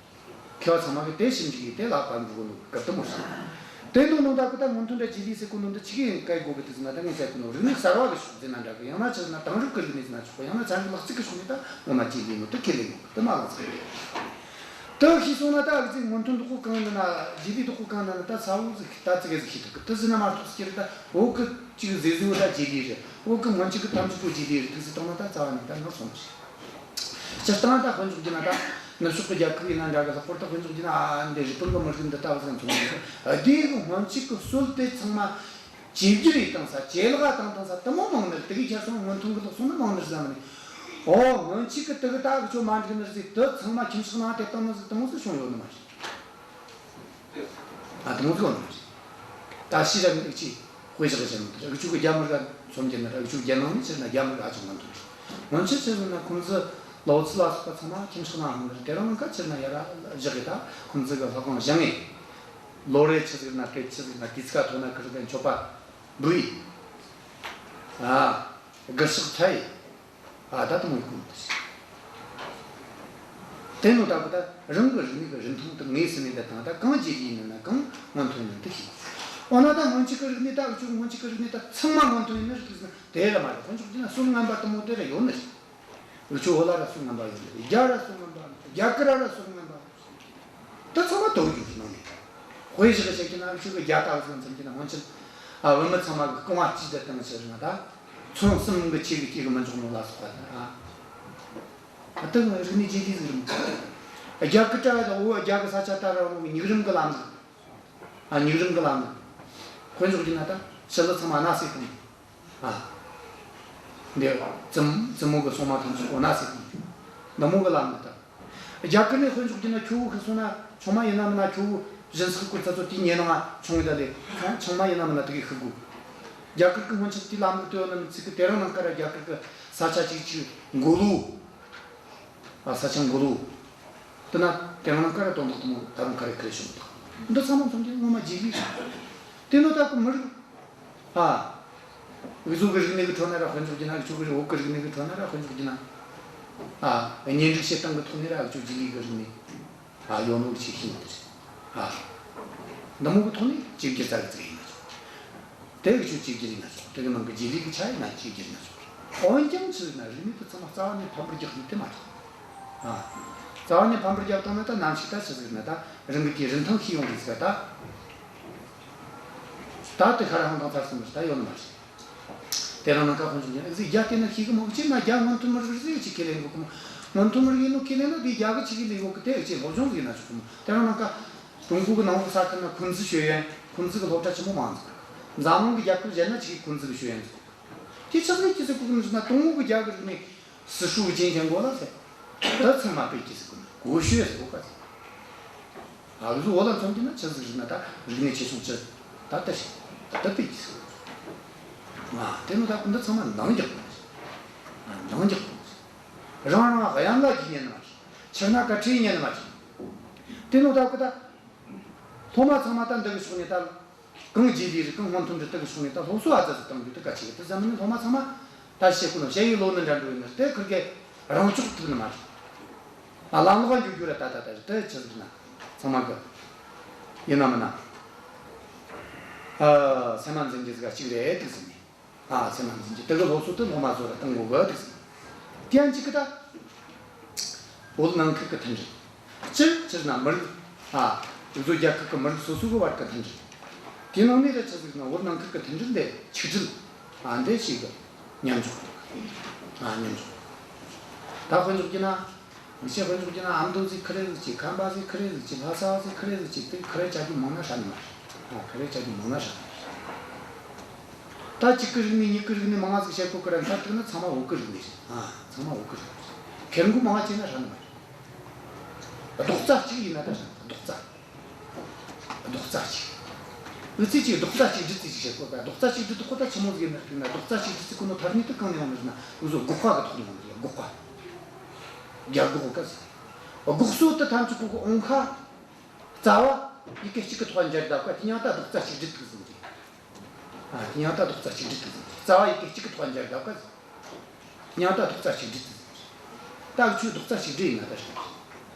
མཁས་པ་ཚང་མ་གིས་དེ་ཞིབ་འཇུག་ཡེད་དེ་ལ་བར་འགྲོ་གི་ནོ་སྐབས་དེ་མོ་ཟིག་དེ་ནོ་ནང་ད་གི་ད་སྔོན་ཐོན་ར་རྗེས་ལུས་ཟེར་གོ་ནོ་འདི་ཆི་གི་བཀལ་དགོས་གི་དེ་ཟེར་ན། ད་ངས་བཤད་གོ་ནོ་རིག་གནས་གསར་བ་གི་ཕྱོགས་ཟེར་ན་འདྲ་གི། ཡང་ན་ཆི་ཟེར་ན་དེང་རབས་གི་རིག་གནས་ཟེར་ན་ཆོག་གི། ཡང་ན་ཚན་རིག་ལག་རྩལ་གི་ཕྱོགས་ནས་ད་ངོ་མ་རྗེས་ལུས་ནོ་དེ་ཁས་ལེན་དགོས་གི། དེ་མ་ལག་རྩལ་རེད། དེ་ཤེས་སོང་ན་ད་གི་ཚེ་སྔོན་ཐོན་དེ་གོ་གང་ཡིན་ན། རྗེས་ལུས་དེ་གོ་གང་ཡིན་ན། ད་ས་བོ་ཟིག་ད་ཙི་གེ་ཟིག་ཤེས་ཐུབ་གི། དེ་ཟེར་ན་མ་གཏོགས་ཟེར་གི་རེད། ད་བོད་གི་ཅིག་ཟེ་ཟེ་བོ་ད་རྗེས་ལུས་རེད། བོད་གི་སྔོན་ཆད་གི་ཐམས་ཅད་པོ་རྗེས་ལུས་རེད། དེ་ཟེར་བཏང་ན་ད་རྩ་བ་ནས་ད་ནོར་སོང་ཟིག་སྤྱིར་བཏང་ད་དཔེ་འཇོག་རྒྱུ་ན་ད་ནུབ་ཕྱོགས་ཀྱི་རྒྱལ་ཁབ་ཡིན་ན་འདྲ་གི། ལྷག་པར་ད་དཔེ་འཇོག་རྒྱུ་ན་ཨ་འདི་རི་པིན་གི་མི་རིགས་འདི་ལྟ་བུ་ཟིག་མཚོན་གི། སྡེ་གི་སྔོན་ཆད་གི་སྲོལ་དེ་ཚང་མ་བཅོས་བསྒྱུར་ཡེད་བཏང་ས། ཇེ་ལེགས་བཏང་བཏང་ས་དེ་མོ་མང་ནི་རེད། དེ་གི་ཁྱེར་སོང་སྔོན་ཐོན་གི་ལོག་སོང་ནི་མང་ནི་རེད་ཟེར་ནི། ཨོ་སྔོན་ཆད་གི་དེ་གི་ད་གི་ཆོ་མ་འགྲིག་ནི་རེད་ཟེར། དེ་ཚང་མ་ཁྱིམ་ཕྱགས་ནང་དེ་བཏང་ནི་ཟིག་དེ་མོ་ཟིག་བྱུང་ཡོད་ནི་མ་རེད། ཨ་དེ་མོ་ཟིག་ཡོད་ནི་མ་རེད། ད་ཕྱིས་ར་འུ་ཆོས་དཔེ་བཞག་བཞག་ནི་དེ་ར། འུ་ཆོ་གི་རྒྱ་མི་ར་མཚོན་རྒྱུ་ན་ར། འུ་ཆོ་རྒྱལ་ནང་ནས་ཟེར་ན་རྒྱ་མི་ར་ཧ་ཅང་སྔོན་ཐོན་རེད། སྔོན་ཆད་ཟེར་ན་ཁུང་ཙི་ལའོ་ཙི་ལ་སོགས་པ་ཚང་མ་ཁྱིམ་ཕྱགས་ནང་ནས་རེད། དེ་རིང་ནངས་ཀ་ཟེར་ན་ཡར་ར་བཞག་གི། ད་ཁུང་ཙི་གི་ལྷ་ཁང་བཞེངས་ངེ། ལོ་རེ་ཆི་ཟེར་ན་དེ་ཆི་ཟེར་ན་དུས་ཚིགས་ཐོག་ན་ཁིར་གི་མཆོད་པ་འབུལ་ཡེ། ཨ་གུར་ཕྱག་འཚལ་ཡེ། ཨ་ད་དེ་མོ་ཡེད་གོ་ནི་དེ་རེད། དེ་ནོ་ད་གི་ད་རང་གི་རིག་གནས་གི་རིན་ཐང་དེ་ངེས་སུ་མེད་པ་དང་། ད་གང་རྗེས་ལུས་ཡིན་ན་གང་སྔོན་ཐོན་ཡིན་ནོ་དེ་ཤེས། འོ་ན་ད་སྔོན་ཆད་གི་རིག་གནས་ད་འུ་ཆོ་སྔོན་ཆད་གི་རིག་གནས་ད་ཚང་མ་སྔོན་ཐོན་ཡིན་ནི་རེད་དེ་ཟེར་ན་དེ་ར་མ་རེད། དཔེ་འཇོག་རྒྱུ་ན་སྲོལ་ངན་པ་དེ་མོ་དེ་ར་ཡོད་ནི་རེད། འུ་ཆོ་བོད་ལ་ར་སྲོལ་ངན་པ་ཡོད་ནི་རེད། རྒྱ་ར་སྲོལ་ངན་པ་ཡོད། རྒྱ་གར་ར་ར་སྲོལ་ངན་པ་ཡོད། ད་ཚང་མ་དོར་རྒྱུ་རེད་ནང་ནས། དཔེ་བཞག་བཤད་རྒྱུ་ན་འུ་ཆོ་གི་རྒྱ་ལྟ་བུ་ཟིག་མཚོན་རྒྱུ་ན། སྔོན་ཆད་ཨ་བུད་མེད་ཚང་མ་གི་རྐང་བ་གཅིག་དེ་བཏང་ཟེར་ན་ད་ཚོན་གསུམ་གི་ཆེ་གི་སྐྱེ་གི་མི་འཇུག་ནོ་ལ་སོགས་པ་དང་། ཨ་ད་རིག་གནས་རྗེས་ལུས་ཟིག་རེད། རྒྱ་གི་ད་འོ་རྒྱ་གི་ས་ཆ་ད་ར་འོ་ཉུག་རུམ་གི་ལམ་ལུགས། ཨ་ཉུག་རུམ་གི་ལམ་ལུགས། དཔེ་འཇོག་རྒྱུ་ན་ད་ཞི་ལུ་ཚང་མ་སྣ་ཟེར་གི། ཨ་འདི་བཙུན་བཙུན་མོ་གི་སྲུང་མ་ཐམས་ཅད་པོ་སྣ་ཟེར་གི། འདི་མོ་གི་ལམ་ལུགས་ད། རྒྱ་གར་ནས་དཔེ་འཇོག་རྒྱུ་ན་ཁྱོ་བོ་ཤི་སོང་ན་ཆུང་མ་ཡིན་ན་མིན་ན་ཁྱོ་བོ་སྦྱིན་སྲེག་སྐོར་ཚ་ཚོ་དེའི་ཉེ་ནང་ང་ཆུང་ངུ་ད་ལས་ཆུང་ཆུང་མ་ཡིན་ན་མིན་ན་དེ་གི་ཤི་དགོས། རྒྱ་གར་གི་སྔོན་ཆད་དེའི་ལམ་ལུགས་དེ་ཡོད་ན་མི་ཚིག་གི། དེ་རིང་ནངས་ཀ་ར་རྒྱ་གར་གི་ས་ཆ་གཅིག་གཅིག་མགོ་ལོག་ཨ་ས་ཆ་མགོ་ལོག་དེ་ན་དེ་རིང་ནངས་ཀ་ར་དོན་དག་དེ་མོ་ད་རུང་ག་རེ་ག་རེ་བྱུང་འདུག་འདི་ཚང་མ་མཚོན་རྒྱུ་ངོ་མ་རྗེས་ལུས་རེད། དེ་ནོ་ད་གི་མི་རིགས། ཨ། འུ་ཚོ་གི་རིག་གནས་ཀྱི་ཁྲོད་ན་ར་དཔེ་འཇོག་རྒྱུ་ན། འུ་ཚོ་གི་བོད་ཀྱི་རིག་གནས་ཀྱི་ཁྲོད་ན་ར་དཔེ་འཇོག་རྒྱུ་ན། ཨ། གཉེན་སྒྲིག་བྱེད་སྟངས་ཀྱི་ཐོག་ནས་ར་འུ་ཚོ་རྗེས་ལུས་ཀྱི་རིག་གནས། ཨ། ཡོད་ནོ་ཅིག་ཤེས་ནི་དེ་རེད། ཨ། འདི་མོ་གི་ཐོག་ནས་གཅིག་གྱུར་ཙག་གི་ཙིག་ཡིན་ན་ཆོག་དེ་འུ་ཚོ་གཅིག་གྱུར་ཡིན་ན་ཆོག་དེ་གི་ནང་གི་རྗེས་ལུས་ཀྱི་ཆ་ཡིན་ན་གཅིག་གྱུར་ཡིན་ན་ཆོག་འོན་ཀྱང་ཆི་ཟེར་ན་རིག་གནས་དེ་ཚང་མ་རྩ་བ་ནས་ཕམ་པར་རྒྱག་རྒྱུ་དེ་མ་རེད། ཨ། རྩ་བ་ནས་ཕམ་པར་རྒྱག་བཏང་ན་ད་ནམ་ཞིག་ད་ཆི་ཟེར་ན་ད་རང་གི་དེའི་རིན་ཐང་ཤེས་ཡོང་གི་ཟེར་ད། ད་དེ་ཁ་ར་ཧང་དང་ཚར་སོང་ཟིག་ད་ཡོད་ནི་མ་རེད། དེ་རིང་ནངས་ཀ་དཔེ་འཇོག་རྒྱུ་ན་ཟིག་རྒྱ་དེ་ན་ཤེས་གི་མོ། གཅིག་ན་རྒྱ་སྔོན་ཐོན་མི་རིགས་རེད་ཟེར་གི་ཁས་ལེན་གོ་གི་མོ། སྔོན་ཐོན་མི་རིགས་ཡིན་ནོ་ཁས་ལེན་ན་དེ་རྒྱ་གི་ཆི་གི་ལས་གོ་གི། དེ་གཅིག་སློབ་སྦྱོང་ཟིག་ཡིན་ན་ཆོག་གི་མོ། དེ་རིང་ནངས་ཀ་ཀྲུང་གོ་གི་ནང་ལོགས་ས་ཁུལ་ན་ཁུན་ཙི་ཤོད་ཡོན། ཁུན་ཙི་གི་སློབ་གྲྭ་ཆེན་མོ་མང་ཟིག་འཛམ་གླིང་གི་རྒྱལ་ཁབ་གཞན་ན་ཆི་གི་ཁུན་ཙི་གི་ཤོད་ཡོན་ཟིག་དེ་ཆི་ཟིག་ཅི་ཟིག་གོ་གི་མོ་ཟེར་ན། ཀྲུང་གོ་གི་རྒྱ་གི་རིག་གནས། 四书五经全过了ཟེར། ད་ཚང་མ་དཔེ་གི་ཟེར་གོ་ནི། 国学ཟེར་གོ་ག་ཟེར། ཨ་འུ་ཚོ་བོད་ལ་མཚོན་རྒྱུ་ན་ཆི་ཟིག་རེད་ན་ད་རིག་གནས་ཆེ་ཆུང་ཆི་ད་ལྟ་ཞིག་ད་དཔེ་གི་ཟེར་གོ། ཨ་དེ་ནོ་ད་འདི་ཚང་མ་འདང་རྒྱག་དགོས། ཨ་འདང་རྒྱག་དགོས། རང་རང་གཡམ་ལ་རྒྱུག་ཉན་ནི་མ་རེད། ཆུ་སྣ་ཀ་ཁྲིད་ཉན་ནི་མ་རེད། དེ་ནོ་ད་གི་ད་སློབ་མ་ཚང་མ་ད་འདི་གི་ཕྱོགས་ནས་ད། གང་རྗེས་ལུས་རེད། གང་སྔོན་ཐོན་རེད། དེ་གི་ཕྱོགས་ནས་ད་སློབ་གསོ་ཨ་ཙི་ཙི་གཏོང་རྒྱུ་དེ་གལ་ཆེ་གི། དེ་ཙམ་ནི་སློབ་མ་ཚང་མ་ད་བཤད་གོ་ནོ་བཤད་ཡུལ་ལོ་ནི་འདྲ་འགྲོ་ཡིན་ནི་དེ་ཁིར་གེ་རང་ལྕོགས་ཐུབ་ནི་མ་རེད། ཨ་ལམ་ལོག་འགྱོ་རྒྱུ་ར་ད་ད་ད་རེད། དེ་ཆི་ཟིག་ན་ཚང་མ་གི་ཡིན་ན་མིན་ན། ཨ་སེམས་མ་འཛིན་རྒྱུ་ཟིག་གཅིག་རེད་དེ་ཟིན་ནི། ཨ་སེམས་མ་འཛིན་རྒྱུ་དེ་གི་སློབ་གསོ་དེ་སློབ་མ་ཚོ་ར་གཏོང་དགོས་གི་དེ་ཟིན། དེ་ཡང་གཅིག་གི་ད། བོད་ནང་ཁུལ་གྱི་མཐུན་སྒྲིལ། སྤྱིར་སྤྱིར་ན་མི་རིགས། ཨ། འུ་ཚོ་རྒྱལ་ཁབ་ཀྱི་མི་རིགས་སོ་སོ་གི་བར་གྱི་མཐུན་སྒྲིལ། དེའི་ནང་ནས་ར་ཆི་ཟིག་ན་བོད་ནང་ཁུལ་གྱི་མཐུན་སྒྲིལ་འདི་ཆིག་སྒྲིལ། ཨ་འདི་ཞིག་གི་ མཉམ་འཇོག་གི་འདུག་ཨ། མཉམ་འཇོག་ད་དཔེ་འཇོག་རྒྱུ་ན། མི་ཆེ་དཔེ་འཇོག་རྒྱུ་ན། ཨ་མདོ་ཟིག་ཁེར་རེ་ཟིག་བྱས། ཁམས་པ་ཟིག་ཁེར་རེ་ཟིག་བྱས། ལྷ་ས་བ་ཟིག་ཁེར་རེ་ཟིག་བྱས། དེ་ཁེར་རེ་བྱ་རྒྱུ་མང་ན་ཧྲ་ནི་མ་རེད། ཨ། ཁེར་རེ་བྱ་རྒྱུ་མང་ན་ཧྲ་ནི་མ་རེད། ད་གཅིག་གི་རིག་གནས། གཉིས་ཀྱི་རིག་གནས་མང་ང་ཟིག་བཤད་གོ་གི་ར། མཐར་གཏུགས་ན་ཚང་མ་བོད་ཀྱི་རིག་གནས་རེད། ཨ། ཚང་མ་བོད་ཀྱི་རིག་གནས་རེད། ཁེར་འགོ་མང་ང་བྱས་ན་ཧྲ་ནི་མ་རེད། རྡོག་རྩ་གཅིག་ཡིན་ན་ད་ཧྲ་ནི། རྡོག་རྩ། རྡོག་རྩ་གཅིག་འུ་ཚོས་ཅིག་རྡོག་རྩ་གཅིག་སྒྲིལ་ཟེར་ཅིག་བཤད་གོ་ག་རྡོག་རྩ་གཅིག་སྒྲིལ་དེ་ཁོ་ད་ཆི་མོ་ཟིག་ཡིན་ན་ཟེར་ན། རྡོག་རྩ་གཅིག་སྒྲིལ་ཟེར་གོ་ནོ་ཐ་སྙད་དེ་གང་ནས་ཡོང་ནི་ཟེར་ན། འུ་ཚོ་སྒོག་པ་གི་ཐོག་ནས་ཡོང་ནི་རེད། སྒོག་པ། རྒྱ་སྒོག་ག་ཟེར། སྒོག་སོ་དེ་ཐམས་ཅད་པོ་གི་འོང་ཁ། རྩ་བ་ཡི་གེ་གཅིག་གི་ཐོག་འབྱར་བསྡད་ག་དེ་མྱིང་ད་རྡོག་རྩ་གཅིག་སྒྲིལ་དེ་ཟེར་ནི་རེད། ཨ། དེ་མྱིང་ད་རྡོག་རྩ་གཅིག་སྒྲིལ་དེ་ཟེར་ནི་རེད། རྩ་བ་ཡི་གེ་གཅིག་གི་ཐོག་འབྱར་བསྡད་ག་ཟེར། མྱིང་ད་རྡོག་རྩ་གཅིག་སྒྲིལ་དེ་ཟེར། ད་འུ་ཆོས་རྡོག་རྩ་གཅིག་སྒྲིལ་ཡིན་ན་ད་ཧྲ་ནི།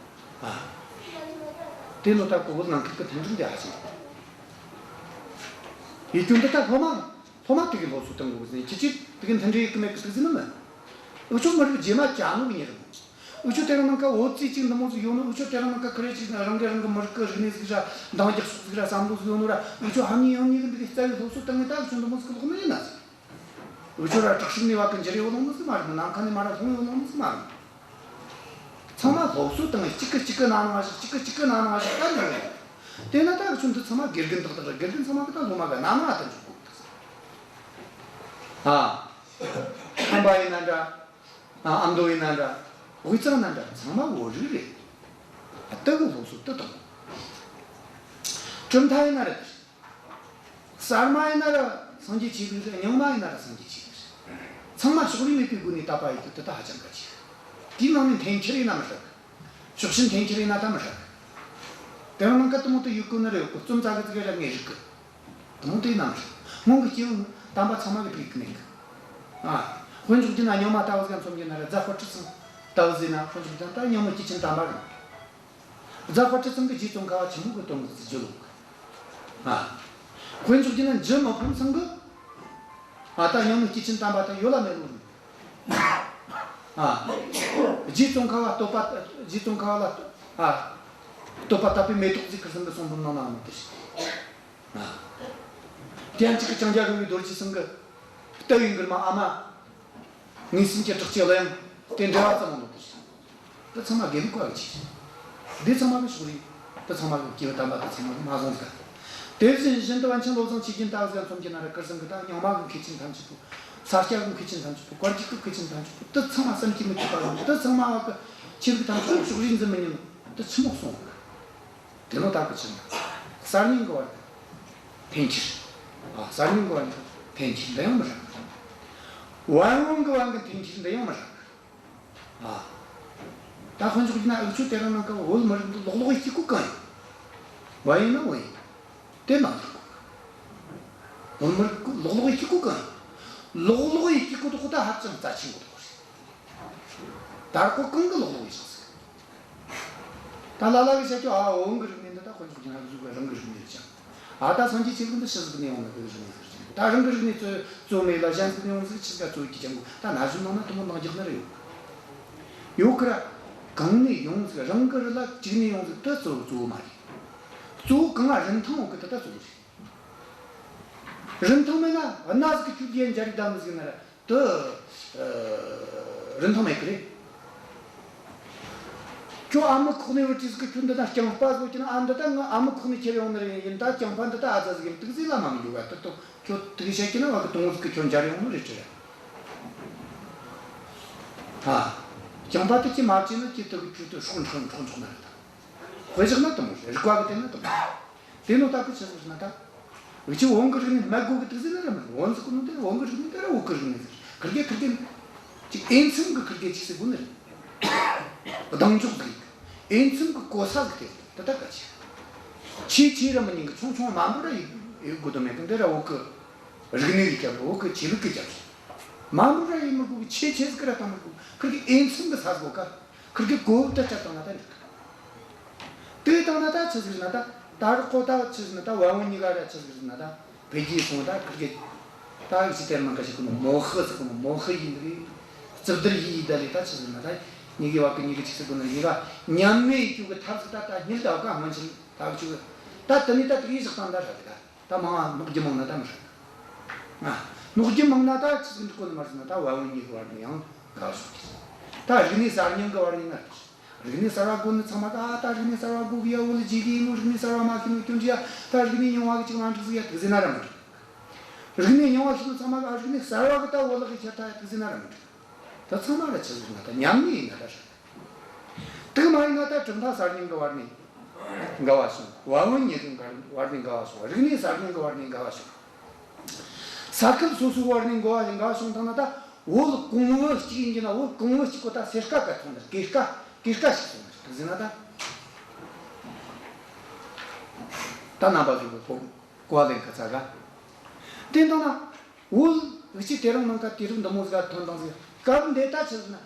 ཨ། དེ་ནོ་ད་གོ་བོད་ནང་ཁུལ་གྱི་མཐུན་སྒྲིལ་འདི་ཧ་ཅང་ཡིད་སྐྱོ། འདི་ད་སློབ་མ། སློབ་མ་དེ་གི་སློབ་གསོ་གཏོང་དགོས་ཟེར། ཁྱེད་ཀྱིས་དེ་གི་མཐུན་སྒྲིལ་ཡེད་གི་མེད་གི་དེ་ཟེར་ནི་མིན། འུ་ཆོ་མི་རིགས་རྗེས་མ་བཅད་ནོ་གི་ཉེ་རིང་། འུ་ཆོ་དེ་རིང་ནངས་ཀ་བོད་ཟེར་ཅིག་འདི་མོ་ཟིག་ཡོད་ནོ། འུ་ཆོ་དེ་རིང་ནངས་ཀ་ཁེར་རེ་ཅིག་རང་གི་རང་གི་མི་རིགས་ཀྱི་རིག་གནས་ཟིག་ར། འདང་རྒྱག་ཕྱོགས་ཟིག་ར། བསམ་བློ་ཟིག་ཡོད་ནོ་ར། འུ་ཆོ་ཧ་ནི་ཡང་ནི་གི་འདི་གི་རྩ་བའི་སློབ་གསོ་གཏོང་གི། ད་འུ་ཆོ་འདི་མོ་ཟིག་གི་ལོག་ནི་ཡིན་ན་ཟིག་འུ་ཆོ་ར་བྲག་ཕུག་ནས་བ་གི་འགྱུར་ཡོང་ནོ་ཟིག་མ་རེད། ནམ་མཁའ་ནས་མ་ར་ལྷུང་ཡོང་ནོ་ཟིག་མ་རེད། ཚང་མ་སློབ་གསོ་བཏང་ངས་གཅིག་གིས་གཅིག་གི་ནང་ནང་ཞིག་གཅིག་གིས་གཅིག་གི་ནང་ནང་ཞིག་ད་འགྱོ་ཡོད། དེ་ན་ད་འུ་ཆོ་འདི་ཚང་མ་དགེ་རྒན་ཏག་ཏག་རེད། དགེ་རྒན་ཚང་མ་གིས་ད་སློབ་མ་གི་ནང་ནང་ད་འཇུག་དགོས་གི། ཨ། ཁམས་པ་ཡིན་ན་འདྲ། ཨ། ཨ་མདོ་ཡིན་ན་འདྲ། དབུས་གཙང་ན་འདྲ། ཚང་མ་བོད་རིགས་རེད། ཨ། དེ་གི་སློབ་གསོ་དེ་དང་། གྲུབ་མཐའ་ཡིན་ན་རེད། གསར་མ་ཡིན་ན་ར་སངས་རྒྱས་ཆོས་ལུགས་རེད། རྙིང་མ་ཡིན་ན་ར་སངས་རྒྱས་ཆོས་ལུགས་རེད། ཚང་མ་ཕྱོགས་རིས་མེད་པའི་སྒོ་ནས་དད་པ་ཡེད་རྒྱུ་དེ་ད་ཧ་ཅང་གལ་ཆེ། དེའི་ནང་ནས་འཐེན་འཁྱེར་ཡེད་ན་མི་ཧྲ་གི། ཕྱོགས་ཞེན་འཐེན་འཁྱེར་ཡེད་ན་ད་མི་ཧྲ་གི། དེ་རིང་ནངས་ཀ་དེ་མོ་དེ་ཡོད་གོ་ནི་རེད། ཡོད་གོ། རྩོམ་རྩ་གི་ཙི་གེ་ར་ངས་རིག་གི། དེ་མོ་དེ་ཡེད་ན་མི་ཧྲ་གི། སྔོན་གི་སྐྱེས་བུ་དམ་པ་ཚང་མ་གིས་དེ་ཡེད་གི་མེད་གི། ཨ། དཔེ་འཇོག་རྒྱུ་ན་རྙིང་མ་ལྟ་བུ་ཟིག་མཚོན་རྒྱུ་ན་ར། རྫ་དཔལ་སྤྲུལ་ཚང་ལྟ་བུ་ཟིག་ན། དཔེ་འཇོག་རྒྱུ་ན་ད་རྙིང་མའི་སྐྱེས་ཆེན་དམ་པ་རེད། རྫ་དཔལ་སྤྲུལ་ཚང་གི་རྗེ་ཙོང་ཁ་བ་ཆི་མོ་གི་དོན་དག་ཟིག་བརྗོད་ལོང་གི། ཨ། དཔེ་འཇོག་རྒྱུ་ན་འཇུ་མི་ཕམ་ཚང་གིས། ཨ། ད་རྙིང་མའི་སྐྱེས་ཆེན་དམ་པ་ད་ཡོད་ལ་མེད་ལོ་རེད། ཨ། རྗེ་ཙོང་ཁ་བ་བསྟོད་པ། རྗེ་ཙོང་ཁ་བ་ལ། ཨ། བསྟོད་པ་དད་པའི་མེ་ཏོག་ཟིག་ཁུར་ཚང་གི་གསུང་འབུམ་ནང་ན་ཡོད་ནོ་དེ་བཞིན། ཨ། དེ་ཡང་གཅིག་གི་ལྕང་སྐྱ་རོལ་པའི་རྡོ་རྗེ་ཚང་གི་ལྟ་བའི་མགུར་མ་ཨ་མ་ངེས་ཟིན་གྱི་བྲག་ཅའི་གླུ་དབྱངས་དེ་འགྲེལ་བ་ཙམ་མོ་ནོ་དེ་བཞིན། འདི་ཚང་མ་དགེ་ལུགས་པ་གི་ཆེད། འདི་ཚང་མ་གི་ཕྱོགས་རིས། འདི་ཚང་མ་གི་སྐྱེས་བུ་དམ་པ་དེ་ཚང་མ་གིས་མ་བཟུང་ཟིག་དེ་བཞིན་བཞིན་དུ་པཎ་ཆེན་བློ་བཟང་ཆོས་རྒྱན་ལྟ་བུ་ཟིག་མཚོན་རྒྱུ་ན་ར། ཁུར་ཚང་གི་ད་རྙིང་མ་གི་མཁས་ཆེན་ཐམས་ཅད་པོ། ས་སྐྱ་གི་མཁས་ཆེན་ཐམས་ཅད་པོ། བཀའ་བརྒྱུད་གི་མཁས་ཆེན་ཐམས་ཅད་པོ། འདི་ཚང་མ་བསམ་གྱིས་མི་ཁྱབ་པ་ཡོད། འདི་ཚང་མ་བ་གི་ཆོས་ལུགས་ཐམས་ཅད་ཕྱོགས་རིས་འཛིན་མི་ཉན། འདི་ཆི་མོ་གསུངས་གི། དེ་ནོ་ད་གི་ཆི་མོ། གསར་རྙིང་གི་བར་གི་འཐེན་འཁྱེར། ཨ། གསར་རྙིང་གི་བར་གི་འཐེན་འཁྱེར་འདི་ཡང་མི་ཧྲ་གི། བན་བོན་གི་བར་གི་འཐེན་འཁྱེར་འདི་ཡང་མི་ཧྲ་གི། ཨ། ད་དཔེ་འཇོག་རྒྱུ་ན་འུ་ཆོ་དེ་རིང་ནངས་ཀ་བོད་མི་རིགས་འདི་ལོག་ལོག་ཡེད་རྒྱུ་གོ་གང་ཡིན། བན་ཡིན་ན་བོན་ཡིན། དེ་ནང་དུ་གོ་གི། བོད་མི་རིགས་ལོག་ལོག་ཡེད་རྒྱུ་གོ་གང་ཡིན། ལོག་ལོག་ཡེད་རྒྱུ་གོ་དོ་ཁོ་ད་ཧ་ཅང་རྩ་ཆེན་གོ་དོ་ཁོ་རེད། ད་ར་ཁོ་གང་གི་ལོག་ལོག་ཡེད་ཅིག་ཟེར། ད་ལ་ལ་གིས་བཤད་རྒྱུ། ཨ། བོན་གི་རིག་གནས་འདི་ད་དཔེ་འཇོག་རྒྱུ་ན་འུ་ཆོ་གི་རང་གི་རིག་གནས་རེད་ཅང་། ཨ། ད་སངས་རྒྱས་ཆོས་ལུགས་འདི་ཕྱི་ཟིག་ནས་ཡོང་ནི་གི་རིག་གནས་ཟིག་རེད་ཅང་། ད་རང་གི་རིག་གནས་གཙོ་གཙོ་མེད་ལ་གཞན་ཟིག་ནས་ཡོང་ཟིག་ཆི་ཟིག་ག་གཙོ་བོ་གི་ཅང་གོ། ད་ན་གཞོན་ནང་ན་དེ་མོ་འདང་རྒྱག་ནི་ར་ཡོད་གི། ཡོད་གི་ར། གང་ནས་ཡོང་ཟིག་རང་གི་རི་ལ་གཅིག་ནས་ཡོང་ཟིག་དེ་གཙོ་བོ་གཙོ་བོ་མ་རེད། གཙོ་བོ་གང་ང་རིན་ཐང་ཡོད་གི་དེ་ད་གཙོ་བོ་རེད། རིན་ཐང་མེད་ན་གནའ་ཟིག་གི་ཁྱོད་ལ་འཇའ་རིགས་བདམས་ཟིག་ན་ར། དེ། ཨ། རིན་ཐང་མེད་གི་རེད། ཁྱོད་ཨ་མའི་ཁོག་ནས་བུད་དུས་ཟིག་གི་ཁྱོད་འདི་ན་རྐྱང་པ་ཟིག་ཡོད་ཀྱི་ན། ཨ། འདི་ད་ང་ཨ་མའི་ཁོག་ནས་ཁྱེར་ཡོང་ནི་རེད། ཡིན་ད་རྐྱང་པ་འདི་ད་ཨ་ཙི་ཟིག་ཡིན། དེ་གི་ཟིག་ལ་མ་མི་འགྱོ་ག། དེ་དོ་ཁྱོད་དེ་གི་བཤད་ཀྱི་ན་བ་གི་དུང་ཟིག་གིས་ཁྱོད་འཇར་ཡོང་ནི་རེད་དྲ། ཨ། རྐྱང་པ་དེ་ཁྱེད་མ་བྱས་ན་ཁྱེད་དེ་གི་ཁྱོད་དེ་སྲོག་འཕྲོག་འཕྲོག་འཇོག་ནི་རེད་ད། དཔེ་བཞག་ན་དེ་མོ་རེད། རིག་པ་གི་དེ་ན་དེ་མོ་རེད། དེ་ནོ་ད་གི་ཆི་ཟིག་ཟེར་ན་ད། འུ་ཆོས་བོན་གི་རིག་གནས་སྨད་དགོས་གི་དེ་ཟེར་ན་ར་མིན། བོན་ཟེར་གོ་ནོ་དེ་བོན་གི་རིག་གནས་དེ་ར་བོད་གི་རིག་གནས་ཟེར། ཁིར་གེ་ཁིར་གེ་ཅིག་འོས་འཚམ་གི་ཁིར་གེ་ཅིག་ཟེར་དགོས་ནི་རེད། གདེང་འཇོག་ཟིག་འོས་འཚམ་གི་གོ་ས་ཟིག་དེ་ད་ད་ག་ཆེ། ཆེ་ཆེ་ར་མི་ཉན་གི། ཆུང་ཆུང་དམའ་མོ་ར་ཡེད་དགོས་དོན་མེད་གི། འདི་ར་བོད་གི་རིག་གནས་གི་རྒྱབ་རེད། བོད་གི་ཆོས་ལུགས་གི་རྒྱབ་རེད། དམའ་མོ་ར་ཡེད་མི་དགོས་གི། ཆེ་ཆེ་ཟིག་ར་བཏང་མི་དགོས། ཁིར་གེ་འོས་འཚམ་གི་ས་ཟིག་གོ་ག། ཁིར་གེ་གོ་བབ་དེ་སྤྲད་བཏང་ན་ད་འགྲིག་གི། དེ་བཏང་ན་ད་ཆི་ཟིག་ན་ད། ད་རུ་ཁོ་ད་ཆི་ཟིག་ན་ད། བན་བོན་གཉིས་ཀ་ར་ཆི་ཟིག་ན་ད། འཕེལ་རྒྱས་སོང་། ད་ཁིར་གེ་ད་ཡིག་ཆ་དེར་མང་ཀ་ཞིག་གི་ནོ་མོ་ཧི་ཟིག་གི་ནོ་མོ་ཧི་ཡིན་རེད། རྩིབ་བསྡུར་ཡིན་ད་ལེ། ད་ཆི་ཟིག་ན་ད་གཉིས་ཀའི་བ་གི་གཉིས་ཀ་ཅིག་ཟིག་གི་ནོ་གཉིས་ཀ་མཉམ་མེད་ཡེད་རྒྱུ་གི་ཐབས་ཟིག་ད་ད་གཉིས་ད་བ་ག་སྔོན་ཆད་ད་བཅུག་གི། ད་དེ་ནས་ད་དེ་གི་བཞག་བཏང་ད་ར་གི་ད། ད་མང་ང་ནོག་རྒྱུ་མང་ན་ད་མི་ཧྲ་གི། ང་ ནོག་རྒྱུ་མང་ན་ད་ཆི་ཟིག་འགྲིག་གོ་ནི་མ་རེད་ཟེར་ན། ད་བན་བོན་གཉིས་ཀྱི་བར་ནས་ཡང་འགལ་བ་བྱུང་གི། ད་རིག་གནས་གསར་རྙིང་གི་བར་ནས་ཡིན་ན། རིག་གནས་གསར་བ་དགོས་ནི་ཚང་མ་གི། ཨ། ད་རིག་གནས་གསར་བ་དགོས་གི་ཡ། བོད་ལ་བརྗེ་གི་ཡིན་ནོ། རིག་གནས་གསར་བ་མ་ཤེས་ནོ་སྐྱོན་འདྲི་ཡ། ད་རིག་གནས་རྙིང་བ་གི་ཅིག་མ་འགྲིག་ཟིག་ཡ། དེ་ཟེར་ན་ར་མི་འགྲིག། རིག་གནས་རྙིང་བ་ཤེས་ནོ་ཚང་མ་གི། ཨ། རིག་གནས་གསར་བ་གི་ད་བོད་ལ་གི་ཁྱེར་ཐལ་ཡ། དེ་ཟེར་ན་ར་མི་འགྲིག། ད་ཚང་མ་ར་ཆི་ཟིག་ན། ད་མཉམ་གནས་ཡིན་ན་ད་ཧྲ། དེ་མ་ཡིན་ན་ད་གྲུབ་མཐའ་གསར་རྙིང་གི་བར་ནས་འགལ་བ་བྱུང་། བན་བོན་གཉིས་ཀྱི་བར་ནས་འགལ་བ་བྱུང་། རིག་གནས་གསར་རྙིང་གི་བར་ནས་འགལ་བ་བྱུང་། ས་ཁུལ་སོ་སོའི་བར་ནས་འགལ་བ་འགལ་བ་བྱུང་བཏང་ན། ད་བོད་གོང་བུ་གཅིག་ཡིན་གྱི་ན། བོད་གོང་བུ་གཅིག་གོ་ད་སེར་ཀ་ག་ཐོན་ནི། གེ་ཀ་གེ་ཀ་ཞིག་སོང་ནི་དེ་ཟེར་ན་ད། ད་རྣམ་པ་ཚོ་གི་གོ་གོ་བ་ལེན་ཁ་ཚ་ག། དེ་འདང་ན། བོད་གཅིག་དེ་རིང་ནང་ཀ་དུས་རབས་འདི་མོ་ཟིག་ག་ཐོན་བཏང་ཟིག། སྐབས་འདི་ད་ཆི་ཟེར་ན།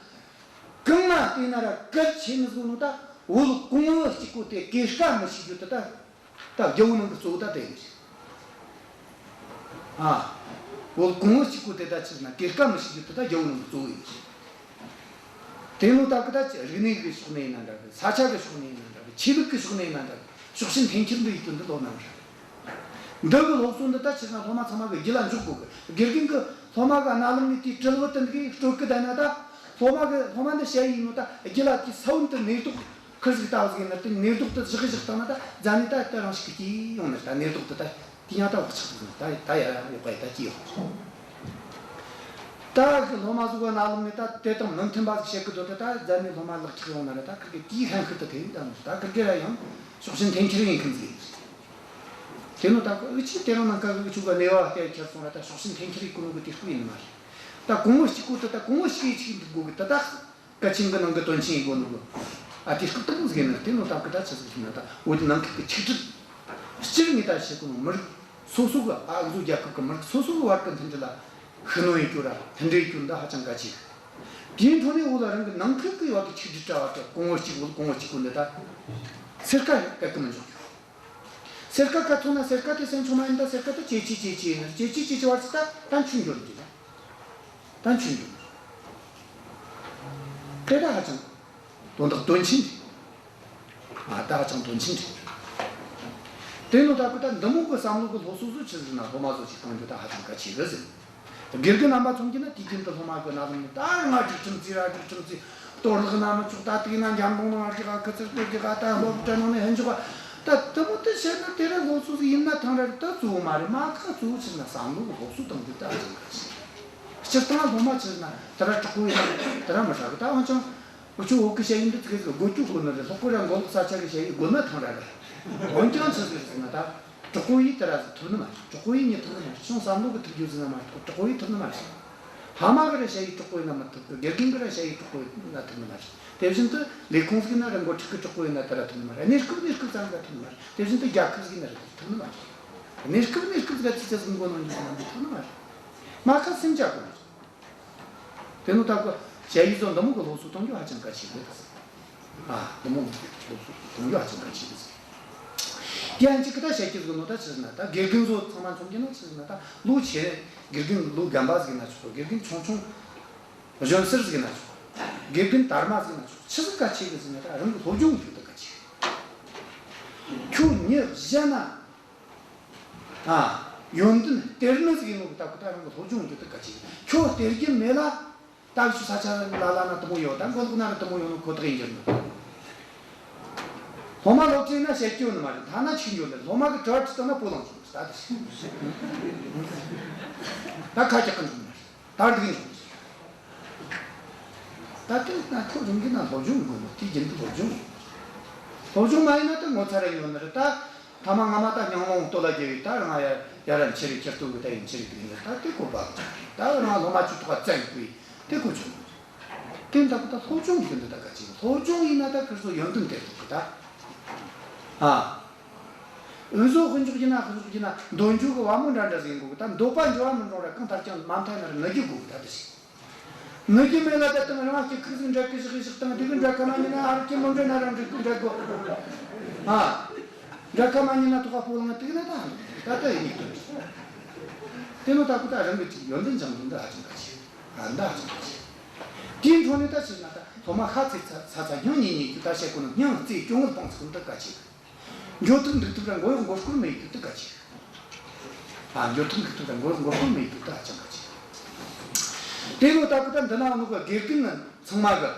གང་ང་བལྟས་ན་ར་གལ་ཆེ་ནི་ཟིག་ནོ་ད། བོད་གོང་བུ་གཅིག་གོ་དེ་གེ་ཀ་མི་ཞིག་རྒྱུ་དེ་ད། ད་རྒྱལ་བོ་རྣམས་ཀྱི་གཙོ་བོ་ད་དེ་ཡིན་ཟིག། ཨ། བོད་གོང་བུ་གཅིག་གོ་དེ་ད་ཆི་ཟེར་ན་གེ་ཀ་མི་ཞིག་རྒྱུ་དེ་ད་རྒྱལ་བོ་རྣམས་ཀྱི་གཙོ་བོ་ཡིན་ཟིག། དེ་ནོ་ད་གི་ད་ཅི། རིག་གནས་ཀྱི་ཕྱོགས་ནས་ཡིན་ན་འདྲ་གི། ས་ཆ་གི་ཕྱོགས་ནས་ཡིན་ན་འདྲ་གི། ཆོས་ལུགས་ཀྱི་ཕྱོགས་ནས་ཡིན་ན་འདྲ་གི། ཕྱོགས་ཞེན་འཐེན་འཁྱེར་འདི་ཡི་དོན་འདི་ལོ་ནང་རེད། འདི་གི་སློབ་གསོ་འདི་ད་ཆི་ཟེར་ན་སློབ་མ་ཚང་མ་གི་རྒྱུད་ལ་འཇོག་དགོས་གི། དགེ་རྒན་གི་སློབ་མ་གི་རྣ་ལམ་ནས་དེའི་དྲིལ་བུ་དེ་འདི་གི་དཀྲོལ་གི་བསྡད་ན་ད། སློབ་མ་གི་སློབ་མ་འདི་ཞ་ཡི་ཡིན་ནོ་ད། རྒྱུད་ལ་དེའི་ས་བོན་དེ་ནས་རྡོག་ཁུར་ཟིག་ལྟ་བུ་ཟིག་ཡིན་ན། དེ་ནས་རྡོག་དེ་བཞག་བཞག་བཏང་ན་ད་རྫ་ནས་ད་དེ་རང་ཞིག་གི་སྐྱེས་ཡོང་ནི་རེད། ད་ནས་རྡོག་དེ་ད། དེ་ཡང་ད་བག་ཆགས་འདུག། ད་ད་ཡ་ཡོད་པ་ཡི་ད་ཅི་ཡོད། ད་སློབ་མ་ཟིག་གི་རྣ་ལམ་ནས་ད་དེ་དང་མི་མཐུན་པ་ཟིག་བཤད་གི་འདུག། ད་ད་རྫ་ནས་སློབ་མ་ལག་ཁྱེར་ཡོང་ན་ར་ད་ཁིར་གི་དེའི་ཧན་ཁུར་དུ་དེ་ཡིན་ད། ད་ཁིར་གི་ར་ཡང་ཕྱོགས་ཞེན་འཐེན་འཁྱེར་ཡིན་མཁན་ཟིག་ཡིན། དེ་ནོ་ད་འུ་ཆོས་དེ་རིང་ནངས་ཀ་གི་འུ་ཆོ་གི་གནས་བབ་དེ་ཁྱེར་སོང་ར། ད་ཕྱོགས་ཞེན་འཐེན་འཁྱེར་ཡིན་གོ་ནོ་གི་དེ་སྐོར་ཡིན་ནི་མ་རེད། ད་གོང་བུ་གཅིག་གོ་དེ་ད་གོང་བུ་གཅིག་གི་ཆིག་འདུག་དགོས་གི། ད་ད། སྐད་ཆེན་གི་ནང་གི་དོན་ཆེན་ཡིན་དགོས་ནོ་གི། ཨ། དེ་སྐབས་དེ་མོ་ཟིག་ཡིན་ན་དེ་ནོ་ད་གི་ད་ཆི་ཟིག་ཡིན་ན། ད་བོད་ནང་ཁུལ་གི་ཆིག་སྒྲིལ། སྤྱིར་ངས་ད་བཤད་གོ་ནོ་མི་རིགས་སོ་སོ་གི། ཨ། འུ་ཚོ་རྒྱལ་ཁབ་གི་མི་རིགས་སོ་སོ་གི་བར་གི་མཐུན་སྒྲིལ་ལ་ཤུགས་སྣོན་ཡེད་རྒྱུ་ར་མཐུན་སྒྲིལ་ཡེད་རྒྱུ་འདི་ཧ་ཅང་གལ་ཆེ་གི། དེའི་འཕྲོ་ནས་བོད་ལ་རང་གི་ནང་ཁུལ་གི་བར་གི་ཆིག་སྒྲིལ་འདྲ་བ་དེ། གོང་བུ་གཅིག་བོད་གོང་བུ་གཅིག་གོ་འདི་ད་སེར་ཀ་ག་གི་མི་འཇོག་རྒྱུ། སེར་ཀ་ག་ཐོན་ན་སེར་ཀ་དེ་སེམས་ཆུང་མ་ཡིན། ད་སེར་ཀ་དེ་ཇེ་ཆེ་ཇེ་ཆེ་ཡིན་ན། ཇེ་ཆེ་ཇེ་ཆེ་བར་ཆད་ད་ད་ཆུང་འགྱུར་འདི་ད། ད་ཆུང་འགྱུར། དེ་ད་ཧ་ཅང་དོན་དག་དོན་ཆེན་རེད། ཨ། ད་ཧ་ཅང་དོན་ཆེན་རེད། དེ་ནོ་ད་གི་ད་འདི་མོ་གི་བསམ་བློ་གི་སློབ་གསོ་ཚོ་ཆི་ཟེར་ན་སློབ་མ་ཚོ་ཅིག་གཏོང་རྒྱུ་ད་ཧ་ཅང་གལ་ཆེ་གི་ཟེར། དགེ་རྒན་རྣམ་པ་ཚོ་གིས་ན་དུས་རྒྱུན་དུ་སློབ་མ་གི་རྣ་ལམ་ནས་ད་རང་སྒྲིག་ཁྲིམས་བརྩི་ར། སྒྲིག་ཁྲིམས་བརྩི། གཏོར་བརླག་ན་མི་ཆོག། ད་དེ་ན་འཇམ་རླུང་ནང་རྒྱག་ག། ཁུ་ཚུར་གཏོར་རྒྱག་ག། ད་སློབ་གྲྭ་ནང་ནས་ཕྱིན་འཇོག་ག། ད་དེ་མོ་དེ་བཤད་ན་དེ་ར་སློབ་གསོ་ཟིག་ཡིན་ན་ཐང་ར་རེད། ད་གཙོ་བོ་མ་རེད། མ་ཁ་གཙོ་བོ་ཆི་ཟེར་ན་བསམ་བློ་གི་སློབ་གསོ་གཏོང་རྒྱུ་ད་ཨ་ཅང་གལ་ཆེ། སྤྱིར་བཏང་སློབ་མ་ཆི་ཟེར་ན་དེ་ར་དྲག་པོ་ཡིན་ན་དེ་ར་མི་ཧྲ་གི། ད་འོན་ཀྱང་འུ་ཆོ་བོད་གི་ཞ་ཡི་འདི་ཚོ་གི་དགོས་རྒྱུ་དགོས་ནི་རེད། ལྷག་པར་ར་མགོ་ལོག་ས་ཆ་གི་ཞ་ཡི་དགོས་ན་ཐང་ར་རེད། འོན་ཀྱང་ཆི་ཟིག་རེད་ཟེར་ན་ད། དྲག་པོ་ཡིས་དེ་ར་ཐུབ་ནི་མ་རེད། དྲག་པོ་ཡིས་མྱི་ཐུབ་ནི་མ་རེད། ཅུང་བསམ་བློ་གིས་ཐུབ་རྒྱུ་ཟིག་ན་མ་གཏོགས་དྲག་པོ་ཡིས་ཐུབ་ནི་མ་རེད། ཕ་མ་གིས་ར་ཞ་ཡི་དྲག་པོ་ཡིན་ན་མི་ཐུབ་གི། དགེ་རྒན་གིས་ར་ཞ་ཡི་དྲག་པོ་ཡིན་ན་ཐུབ་ནི་མ་རེད། དེ་བཞིན་དུ་ལས་ཁུངས་ཟིག་ན་ར་འགོ་ཁྲིད་གིས་དྲག་པོ་ཡིན་ན་དེ་ར་ཐུབ་ནི་མ་རེད། གནས་སྐབས་གནས་སྐབས་ཙམ་ལ་ཐུབ་ནི་མ་རེད། དེ་བཞིན་དུ་རྒྱལ་ཁབ་ཟིག་ན་ར་ཐུབ་ནི་མ་རེད། གནས་སྐབས་གནས་སྐབས་ཟིག་ག་ཅི་ཆ་ཟིག་མགོ་གནོན་རྒྱུ་ཟིག་ན་ཐུབ་ནི་མ་རེད། མ་ཁ་སེམས་ཅག་དགོས་ནི་རེད། དེ་ནོ་ད་གི་ཞ་ཡི་ཚོ་འདི་མོ་གི་སློབ་གསོ་གཏོང་རྒྱུ་ཧ་ཅང་གལ་ཆེ་གི། ཨ། འདི་མོ་གི་སློབ་གསོ་གཏོང་རྒྱུ་ཧ་ཅང་གལ་ཆེ་གི། ཡང་གཅིག་གི་ད་བཤད་རྒྱུ་ཟིག་ནོ་ད་ཆི་ཟེར་ན་ད་དགེ་རྒན་ཚོ་ཚང་མ་མཚོན་རྒྱུ་ན་ཆི་ཟེར་ན་ད་ལོ་ཆེ། དགེ་རྒན་ལོ་རྒན་པ་ཟིག་ཡིན་ན་ཆོག། དགེ་རྒན་ཆུང་ཆུང་གཞོན་གསར་ཟིག་ཡིན་ན་ཆོག། དགེ་རྒན་དར་མ་ཟིག་ཡིན་ན་ཆོག། ཆི་ཟིག་གལ་ཆེ་གི་ཟེར་ན་ད་རང་གི་སློབ་སྦྱོང་རྒྱུ་ད་གལ་ཆེ་གི། ཁྱོད་མྱི་གཞན་ན། ཨ། ཡོན་ཏན་སྟེར་ནི་ཟིག་ཡིན་ནོ་གི་ད་གི་ད་རང་གི་སློབ་སྦྱོང་རྒྱུ་དེ་གལ་ཆེ་གི། ཁྱོད་སྟེར་རྒྱུ་མེད་ལ། ད་ཁྱོད་ས་ཆ་ལ་ལ་ན་དེ་མོ་ཡོད། ད་མགོ་ལོག་ན་ར་དེ་མོ་ཡོད་ནོ་ཁོ་ཐག་ཡིན་རྒྱུ་ནི། སློབ་མ་སློབ་ཁྲིད་ན་བཤད་རྒྱུ་ནི་མ་རེད། ཐ་ན་ཆི་འགྱོ་ནི། སློབ་མ་གི་དྲི་བ་དྲིས་བཏང་ན་སྤོ་ལངས་སོང་། ད་དེ་ད་ཁ་རྒྱག་གི་འཇུག་ནི་རེད། ད་འདུག་གི་འཇུག་ནི་རེད། ད་དེ་ན་ཁོ་རང་གི་ན་སློབ་སྦྱོང་དགོས་ནོ། དེ་རྒྱུན་དུ་སློབ་སྦྱོང་། སློབ་སྦྱོང་མ་ཡིན་ན་ད་ངོ་ཚ་ར་ཡོད་ནི་རེད། ད། ཐ་མ་སྔ་མ་ད་ཉང་ལོང་སྟོད་ལ་རྒྱལ་བའི་ད་རང་ཡ་ཡ་ར་འཆི་རེ་ཁྱེར་ཏོ་གི་ད་ཡིན་འཆི་རེ་གི་ཡིན། ད་དེ་གོ་བ་ད་རང་སློབ་མ་ཆུ་ཐོག་བཙན་གི་དེ་གོ་ཆུ། དེ་འདྲ་གི་ད་སློབ་སྦྱོང་ཡོན་ཏན་ད་ག་ཅིག། སློབ་སྦྱོང་ཡིན་ན་ད་ཁིར་ཚོ་ཡོན་ཏན་དེ་ཐོབ་གི་ད། ཨ། འུ་ཚོ་དཔེ་འཇོག་གི་ན་དཔེ་འཇོག་གི་ན་འདོད་འཇོ་གི་བ་མོ་འདྲ་འདྲ་ཟིག་ཡིན་དགོས་གི། ད་འདོད་པ་འཇོ་བ་མི་འགྲོ་ར་གང་ལྟར་ཀྱང་མ་མཐའ་ན་ར་ནུ་རྒྱུ་དགོས་གི་ད་དེ་ཞིག། ནུ་རྒྱུ་མེད་ལ་ད་དང་རང་སྐྱེ་ཁུག་ཟིག་འདྲ་གི་ཞིག་ཞིག་དང་དེ་གི་འདྲ་ཁ་མ་ཉིན་ན་ཨར་ཀྱི་མི་འདྲ་ན་རང་འདྲ་གི་འདྲ་གོ། ཨ། འདྲ་ཁ་མ་ཉིན་ན་ཐོག་ཁ་སྤོ་ལངས་དེ་གི་ན་ད་ད་ད་ཡིན་ནི་དོན། དེ་ནོ་ད་ཁོ་ད་རང་གི་ཅིག་ཡོན་ཏན་སྦྱང་དོན་ད་ཧ་ཅང་གལ་ཆེ། ཨ། ད་ཧ་ཅང་གལ་ཆེ། དེའི་འཕྲོ་ནས་ད་ཆི་ཟེར་ན་ད་སློབ་མ་ཤ་ཚ་ཚ་ཚ་སྙིང་ཉེ་ཉེ་རྒྱུ་ད་བཤད་གོ་ནོ། སྙིང་བརྩེ་སྐྱོ་ངལ་སྤངས་ཚུལ་ད་གལ་ཆེ། འགྱོ་ཐུབ་འདུག་ཐུབ་ར་མགོ་གཡོག་མགོ་སྐོར་མེད་རྒྱུ་དེ་གལ་ཆེ། ཨ། འགྱོ་ཐུབ་འདུག་ཐུབ་ར་མགོ་གཡོག་མགོ་སྐོར་མེད་རྒྱུ་དེ་ཧ་ཅང་གལ་ཆེ། དེ་ལོ་ད་གི་ད་འདི་ན་ནོ་གི་དགེ་རྒན་ཚང་མ་གི་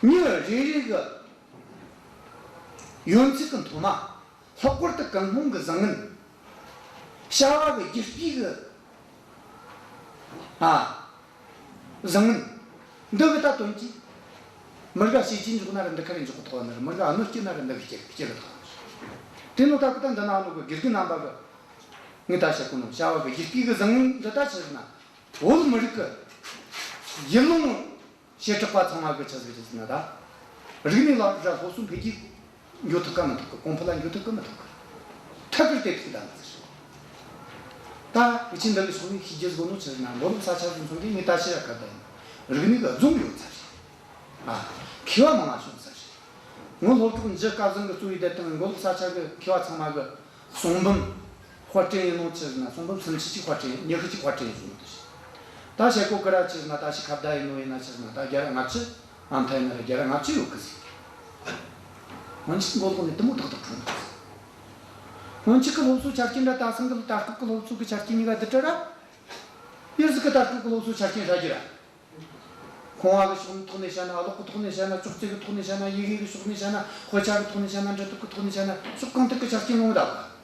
མྱི་རེ་རེ་གི་ཡོན་ཚད་གི་མཐོ་དམའ། ལྷག་པར་དུ་ཀུན་སློང་གི་བཟང་ངན། བྱ་བ་གི་རྒྱུ་སྤུས་གི་ཨ་བཟང་ངན། འདི་གི་ད་དོན་གྱིས། མི་དགེ་བྱས་རྗེས་འཇོག་ན་ར་འདི་ག་རེ་འཇོག་གི་ཐོག་ནི་རེད། མི་དགེ་གནོད་སྐྱེལ་ན་ར་འདི་གི་སྐྱེལ་སྐྱེལ་གི་ཐོག་ནི་རེད། དེ་ནོ་ད་གི་ད་འདི་ན་ནོ་གི་དགེ་རྒན་རྣམ་པ་གི་ངས་ད་བཤད་གོ་ནོ་བྱ་བ་གི་རྒྱུ་སྤུས་གི་བཟང་ངན་འདི་ད་ཆི་ཟེར་ན། བོད་མི་རིགས་གི་ཡུལ་ལུང་བྱེ་བྲག་པ་ཚང་མ་གི་ཆི་ཟིག་རེད་ཟེར་ན་ད། རིག་གནས་ལ་ར་སློབ་གསོ་འཕེལ་རྒྱས་འགྱོ་ཐུབ་ག་མི་ཐུབ་གི། གོང་འཕེལ་ལ་འགྱོ་ཐུབ་གི་མི་ཐུབ་གི། ཐད་ཀར་དེ་ཐུག་ད་ནི་ཟེར། ད་འུ་ཆོ་འདི་གི་ཕྱོགས་ནས་ཤེས་རྒྱུ་ཟིག་གོ་ནོ་ཆི་ཟེར་ན། མགོ་ལོག་ས་ཆ་ཟིག་མཚོན་གི་ངས་ད་ཕྱིར་ར་ཁ་བརྡ་ཡིན། རིག་གནས་གི་རྫོང་ཡོད་ཚ་རེད། ཨ། མཁས་པ་མང་ང་བྱུང་ཚ་རེད། ངོ་སློབ་གྲོགས་འཇུ་སྐལ་བཟང་གི་གཙོ་བའི་བསྡད་དང་མགོ་ལོག་ས་ཆ་གི་མཁས་པ་ཚང་མ་གི་གསུང་འབུམ་དཔར་སྐྲུན་ཡིན་ནོ་ཆི་ཟེར་ན། གསུང་འབུམ་སུམ་ཅུ་གཅིག་དཔར་སྐྲུན། ཉི་ཤུ་གཅིག་དཔར་སྐྲུན་ཡིན་ནོ་དེ་ཞིག་ད་བཤད་གོ་གི་ར་ཆི་ཟེར་ན། ད་ཞིག་ཁ་བརྡ་ཡིན་ནོ་ཡིན་ན་ཆི་ཟེར་ན། ད་བརྒྱ་ར་ལྔ་བཅུ། ཨ་མཐའ་ཡིན་ན་ར་བརྒྱ་ར་ལྔ་བཅུ་ཡོད་གི་ཟིག་སྔོན་ཆད་མགོ་ལོག་ནས་དེ་མོ་ཏག་ཏག་བྱུང་། སྔོན་ཆད་གི་སློབ་གསོ་ཆ་རྐྱེན་ར་ད་སང་གི་ད་སྐབས་གི་སློབ་གསོ་གི་ཆ་རྐྱེན་གཉིས་ཀ་འདི་འདྲ་ར། ཡུལ་ཟིག་གི་ད་སྐབས་གི་སློབ་གསོ་ཆ་རྐྱེན་ཧྲ་རྒྱུ་ར། ཁང་བ་གི་ཕྱོགས་ནས་ཐོག་ནས་བཤད་ན། གློག་གི་ཐོག་ནས་བཤད་ན། ཅོག་ཙེ་གི་ཐོག་ནས་བཤད་ན། ཡི་གེ་གི་ཕྱོགས་ནས་བཤད་ན། དཔེ་ཆ་གི་ཐོག་ནས་བཤད་ན། འབྲི་དེབ་གི་ཐོག་ནས་བཤད་ན། ཕྱོགས་གང་ཐད་གི་ཆ་རྐྱེན་ལོངས་ད་གི།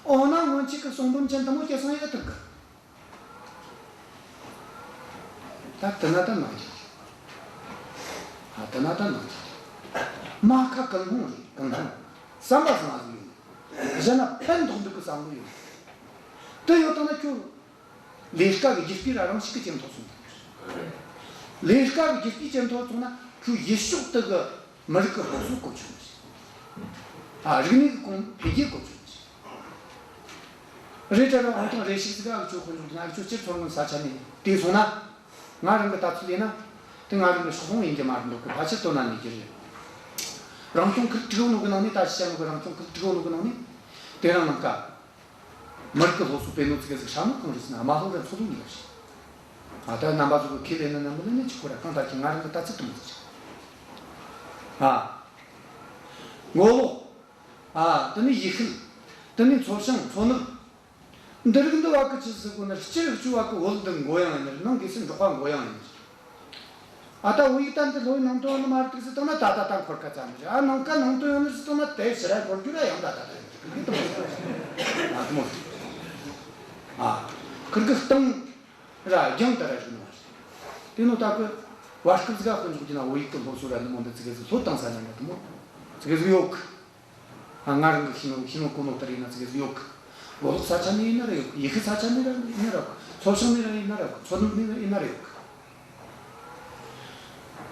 འོ་ན་སྔོན་ཆད་གི་གསུང་འབུམ་ཅན་དེ་མོ་སྐྱེད་སྲིང་ཡེད་ཐུབ་གི། ད་དེ་ན་ད་ནང་རྒྱུ། ཨ། དེ་ན་ད་ནང་རྒྱུ། མ་ཁ་ཀུན་སློང་རེད། ཀུན་སློང་། བསམ་པ་བཟང་ང་ཟིག་ཡོད་ནི། གཞན་ན་ཕན་ཐོགས་འདུག་གི་བསམ་བློ་ཡོད་ནི། དེ་ཡོད་དང་ན་ཁྱོད། ལས་ཀ་གི་རྒྱུ་སྤུས་ར་རང་ཤུགས་ཀྱིས་ཇེ་མཐོར་སོང་། ལས་ཀ་གི་རྒྱུ་སྤུས་ཇེ་མཐོར་སོང་ན་ཁོའི་ཡུལ་ཕྱོགས་དེ་གི་མི་རིགས་ཀྱི་སློབ་གསོ་གོ་ཆོད་ནི་ཞིག་ཨ། རིག་གནས་ཀྱི་གོང་འཕེལ་རྒྱས་གོ་ཆོད་ནི་ཞིག་རེད་དྲ་ར། འོང་ཐང་རེ་ཞིག་ཟིག་ཨ་ཁྱོད་དཔོན་ཚོགས་ན་ཁྱོད་སྤྱིར་མཚོ་སྔོན་ས་ཆ་ནས་དེ་སོང་ན། ང་རང་གི་ལྟ་ཚུལ་ཡིན་ན། དེ་ང་རང་གི་ཕྱོགས་ལྷུང་ཡིན་གྱི་མ་རེད་འདུག་གི། ཕལ་ཆེར་དོན་ན་མེད་ཀྱི་རེད། རང་སྐྱོང་ཁུལ་དྲུག་ནོ་གི་ནང་ནས། ད་ཅི་བྱ་ནོ་གི་རང་སྐྱོང་ཁུལ་དྲུག་ནོ་གི་ནང་ནས། དེ་རང་ནང་ཀ་མི་རིགས་ཀྱི་སློབ་གསོ་སྤེལ་ནོ་ཙི་གེ་ཟིག་ཧྲ་ནོ་གང་རེད་ཟེར་ན། དམའ་སློབ་ར་མཐོ་སློབ་གཉིས་ཀ་རེད། ཨ། ད་རྣམ་པ་ཚོ་གི་ཁས་ལེན་ན་མི་ལེན་ན་ཆི་གོ་ར། གང་ལྟར་གྱི་ང་རང་གི་ལྟ་ཚུལ་དེ་མོ་ཟིག་རེད། ཨ། མགོ་ལོག་ཨ། དེ་ནས་ཡུལ་ཤུལ། དེ་ནས་མཚོ་བྱང་མཚོ་ནུབ། འདི་རིགས་འདི་བ་གི་ཆི་ཟིག་གོ་ན། སྤྱིར་སྤྱི་བ་གི་བོད་འདི་མགོ་ཡང་ཡིན་ནི་རེད། ནང་གི་སྲིད་འབྲོག་པ་མགོ་ཡང་ཡིན་ནི་རེད། ཨ། ད་བོད་ཡིག་ད་འདི་སློབ་ནང་དོན་ནི་མ་རེད་ཟེར་བཏང་ན་ད་ད་ད་འཁོར་ཁ་ཚ་ནི་རེད། ཨ། ནང་ཀ་ནང་དོན་ཡོད་ནི་ཟེར་བཏང་ན་དེ་ཕྱིར་ར་འཁོར་རྒྱུ་ར་ཡང་ད་ད་ད་ཡོད་ནི་རེད། དེ་མོ་ཟིག་ཨ། ཁིར་གི་སྟེང་ར་རྒྱང་ད་ར་རིག་ནོ་རེད། དེ་ནོ་ད་གི་བར་སྐབས་ཟིག་ག་དཔེ་འཇོག་རྒྱུ་ན། བོད་ཡིག་གི་སློབ་གསོ་ར་འདི་མོ་འདི་ཙི་གེ་ཟིག་སློབ་བཏང་ས་ན་འདྲ་དེ་མོ་ཙི་གེ་ཟིག་ཡོད་གི། ཨ། ང་རང་གི་ཤེས་ནོ་ཤེས་ནོ་གོ་ནོ་ལྟར་ཡིན་ན་ཙི་གེ་ཟིག་ཡོད་གི། མགོ་ལོག་ས་ཆ་ནས་ཡིན་ན་ར་ཡོད་གི། ཡུལ་ཤུལ་ས་ཆ་ནས་ར་ཡིན་ན་ར་ཡོད་གི། མཚོ་བྱང་ནས་ར་ཡིན་ན་ར་ཡོད་གི། མཚོ་ནུབ་ནས་ར་ཡིན་ན་ར་ཡོད་གི།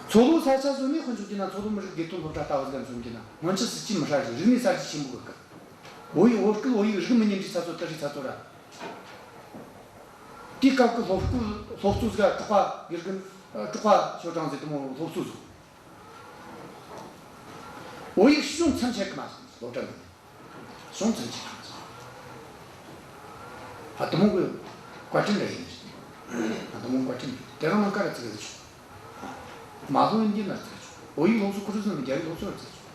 མཚོ་ལྷོ་ས་ཆ་བཟོ་ནས་དཔེ་འཇོག་རྒྱུ་ན། མཚོ་ལྷོ་མི་རིགས་དགེ་ཐོན་སློབ་གྲྭ་ལྟ་བུ་ཟིག་མཚོན་རྒྱུ་ན། སྔོན་ཆད་སྲིད་ཇུས་མི་ཧྲ་རེད། རིག་གནས་གསར་བརྗེ་ཆེན་པོ་གི་སྐབས། བོད་ཡིག་བོད་སྐད་བོད་ཡིག་རིག་མི་ཉན་རྒྱུ་ཚ་ཚོ་དེ་རིགས་ཚ་ཚོ་ར། དེའི་སྐབས་ཀྱི་སློབ་སྐུ་སློབ་གཙོ་ཟིག་ག་གྲགས་པ་དགེ་རྒན། ཨ། གྲགས་པ་ཞའོ་ཀྲང་ཟེར་དེ་མོ་སློབ་གཙོ་ཟིག་བོད་ཡིག་བྱུང་ཚུན་ཆད་གི་མ་སོང་། སློབ་གྲྭ་འདི་བྱུང་ཚུན་ཆད་གི་མ་སོང་། ཨ། དེ་མོ་གི་བཀའ་དྲིན་རེད་ཡིན། ཨ། དེ་མོ་བཀའ་དྲིན་རེད། དེ་རིང་ནངས་ཀ་ར་ཙི་གེ་ཟིག་ཆོག་ཨ། མ་སློབ་ཡིན་གྱི་ན་ཙི་གེ་ཆོག་བོད་ཡིག་སློབ་གསོ་ཁུར་ཟིན་ན་རྒྱ་ཡིག་སློབ་གསོ་ར་ཙི་གེ་ཆོག་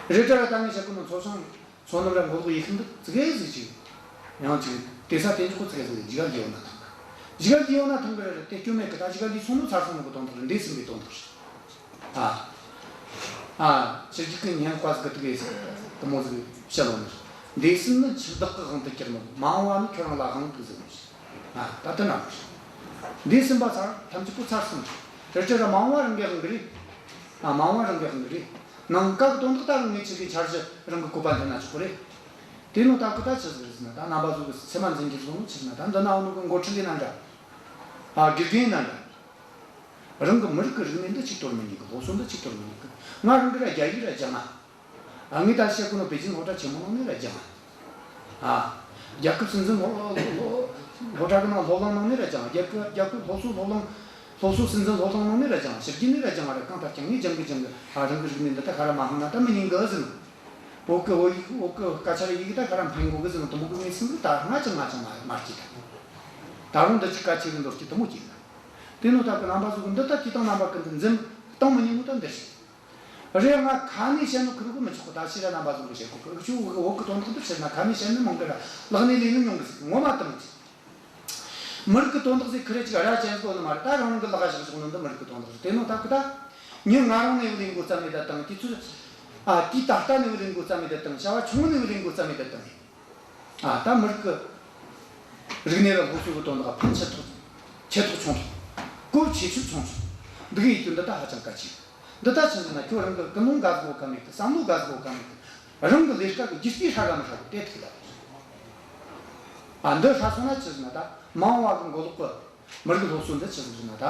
རེད་དྲ་ར། ད་ངས་བཤད་གོ་ནོ་མཚོ་བྱང་མཚོ་ནུབ་ར་མགོ་ལོག་ཡུལ་ཤུལ་འདི་ཙི་གེ་ཟིག་ཅིག་ཡང་ཅིག་དེ་ས་དེ་འཇོག་གོ་ཙི་གེ་ཟིག་རྒྱུག་ལ་ཡོད་ན་ཐང་གི། རྒྱུག་ལ་ཡོད་ན་ཐང་གི་ར་རེད། དེ་སྐྱོན་མེད་གི། ད་རྒྱུག་ལ་སོང་ནོ་ཚར་སོང་ནོ་གི་དོན་དག་རེད། འདས་ཟིན་པའི་དོན་དག་རེད། ཨ། ཨ། ཕྱི་རྒྱལ་གི་ཉན་བཀའ་ཟིག་གི་དེ་གེ་ཟིག་དེ་མོ་ཟིག་བཤད་ལོ་ནི། འདས་ཟིན་ནི་འཆི་བདག་གི་དབང་དུ་གྱུར་ནོ། མ་འོངས་པ་ནི་ཁྱོད་རང་ལ་དབང་དུ་ཟིན་ནོ། ཨ། ད་དེ་ན་འདས་ཟིན་པ་ཚར་ཐམས་ཅད་པོ་ཚར་སོང་། རེད་དྲ་ར་མ་འོངས་པ་རང་གི་དབང་གི་རེད། ཨ། མ་འོངས་པ་རང་གི་དབང་གི་རེད། ནངས་ཀ་གི་དོན་དག་ད་རུང་ངས་ཆི་གི་འཆར་གཞི་རང་གི་བཀོད་པ་འདི་ན་ཆོག་གི་རེད། དེ་ནོ་ད་གི་ད་ཆི་ཟིག་རེད་ཟེར་ན། ད་རྣམ་པ་ཚོ་གི་ཚད་མ་འཛིན་རྒྱུ་ཟིག་ནོ་ཆི་ཟེར་ན། ད་འདི་ན་འོ་ནོ་གི་འགོ་ཁྲིད་ཡིན་ན་འདྲ། ཨ། དགེ་རྒན་ཡིན་ན་འདྲ། རང་གི་མི་རིགས་ཀྱི་རིག་གནས་འདི་གཅིག་དོར་མི་ཉན་གི། སློབ་གསོ་འདི་གཅིག་དོར་མི་ཉན་གི། ང་རང་གི་ར་རྒྱ་ཡིག་ར་སྦྱངས་ང་། ཨ། ངས་ད་བཤད་གོ་ནོ་པེ་ཅིན་སློབ་གྲྭ་ཆེན་མོ་ནང་ནས་ར་སྦྱངས་ང་། ཨ། རྒྱལ་ཁབ་སྲིད་འཛིན་སློབ་སློབ་སློབ་གྲྭ་གི་ནང་སློབ་གླིང་ནང་ནས་ར་སྦྱངས་ང་། རྒྱལ་ཁབ་རྒྱལ་ཁབ་སློབ་གསོ་སློབ་གླིང་སློབ་གསོ་སྲིད་འཛིན་སློབ་གླིང་ནང་ནས་ར་སྦྱངས་ང་། ཕྱི་རྒྱལ་ནས་ར་སྦྱངས་ང་ར། གང་ལྟར་ཀྱང་ངས་སྦྱང་གི་སྦྱང་གི། ཨ། རང་གི་རིག་གནས་འདི་ད་ག་ར་མ་ཤེས་ན་ད་མི་ཉན་གི་ཟེར་ནོ། བོད་ཀྱི་བོད་ཡིག་བོད་ཀྱི་སྐད་ཆ་ར་ཡི་གེ་ད་ག་ར་འཕེན་དགོས་གི་ཟེར་ནོ། དེ་མོ་གི་ངེས་སེམས་གི་ད་སྔ་ཅང་སྔ་ཅང་མ་མ་སྐྱེས་ད། ད་རུང་འདི་ཅིག་གལ་ཆེ་གི་འདོད་སྐྱེ་དེ་མོ་སྐྱེས་ན། དེ་ནོ་ད་གི་རྣམ་པ་ཚོ་གི་འདི་ད་དེ་དང་རྣམ་པ་གི་འདི་འཛེམ་བཏང་མི་ཉན་ནོ་ད་འདི་རེད། རེད། ང་ཁ་ནས་བཤད་ནོ་ཁུར་གི་མི་ཆོག་གི། ད་ཕྱིར་ར་རྣམ་པ་ཚོ་གི་བཤད་གོ་གི། འུ་ཆོ་བོད་གི་དོན་དག་འདི་ཕྱིར་ན་ཁ་ནས་བཤད་ནི་མང་གི་ར་ལག་ནས་ལས་ནི་ཉུང་གི་ཟིག་ངོ་མ་དེ་མོ་ཅིག་མི་རིགས་ཀྱི་དོན་དག་ཟེར་ཁི་རེ་ཅིག་ར་ཅན་ཟིག་ཡོད་ནི་མ་རེད། ད་རང་རང་གི་ལག་བཞག་བཞག་ནོ་འདི་མི་རིགས་ཀྱི་དོན་དག་རེད། དེ་ནོ་ད་གི་ད་མྱི་ང་རང་ནས་བུ་ལེན་དགོས་རྩ་མེད་ད་དང་། དུས་ཚོད། ཨ། དུས་ད་ལྟ་ནས་བུ་ལེན་དགོས་རྩ་མེད་ད་དང་། བྱ་བ་ཆུང་ངུ་ནས་བུ་ལེན་དགོས་རྩ་མེད་ད་དང་། ཨ། ད་མི་རིགས་ཀྱི་རིག་གནས་ལ་སློབ་གསོ་གི་དོན་དག་ཕན་ཆེ་ཐོག་ཆེ་ཐོག་ཆུང་ཐོག་གོ་ཆེ་ཆེ་ཆུང་ཆུང་འདི་གི་ཡིད་རྟོན་འདི་ད་ཧ་ཅང་གལ་ཆེ། འདི་ད་ཆི་ཟེར་ན་ཁྱོད་རང་གི་ཀུན་སློང་དགའ་ཟིག་གོ་ག་མེད་གི། བསམ་བློ་དགའ་ཟིག་གོ་ག་མེད་གི། རང་གི་ལས་ཀ་གི་རྒྱུ་སྤུས་ཧྲ་ག་མི་ཧྲ་གི་དེ་ཐུག་ལ། ཨ། འདི་ཧྲ་སོང་ན་ཆི་ཟེར་ན་ད་མ་འོངས་པ་གི་མགོ་ལོག་གི་མི་རིགས་སློབ་གསོ་འདི་ཆི་ཟིག་ཟེར་ན་ད།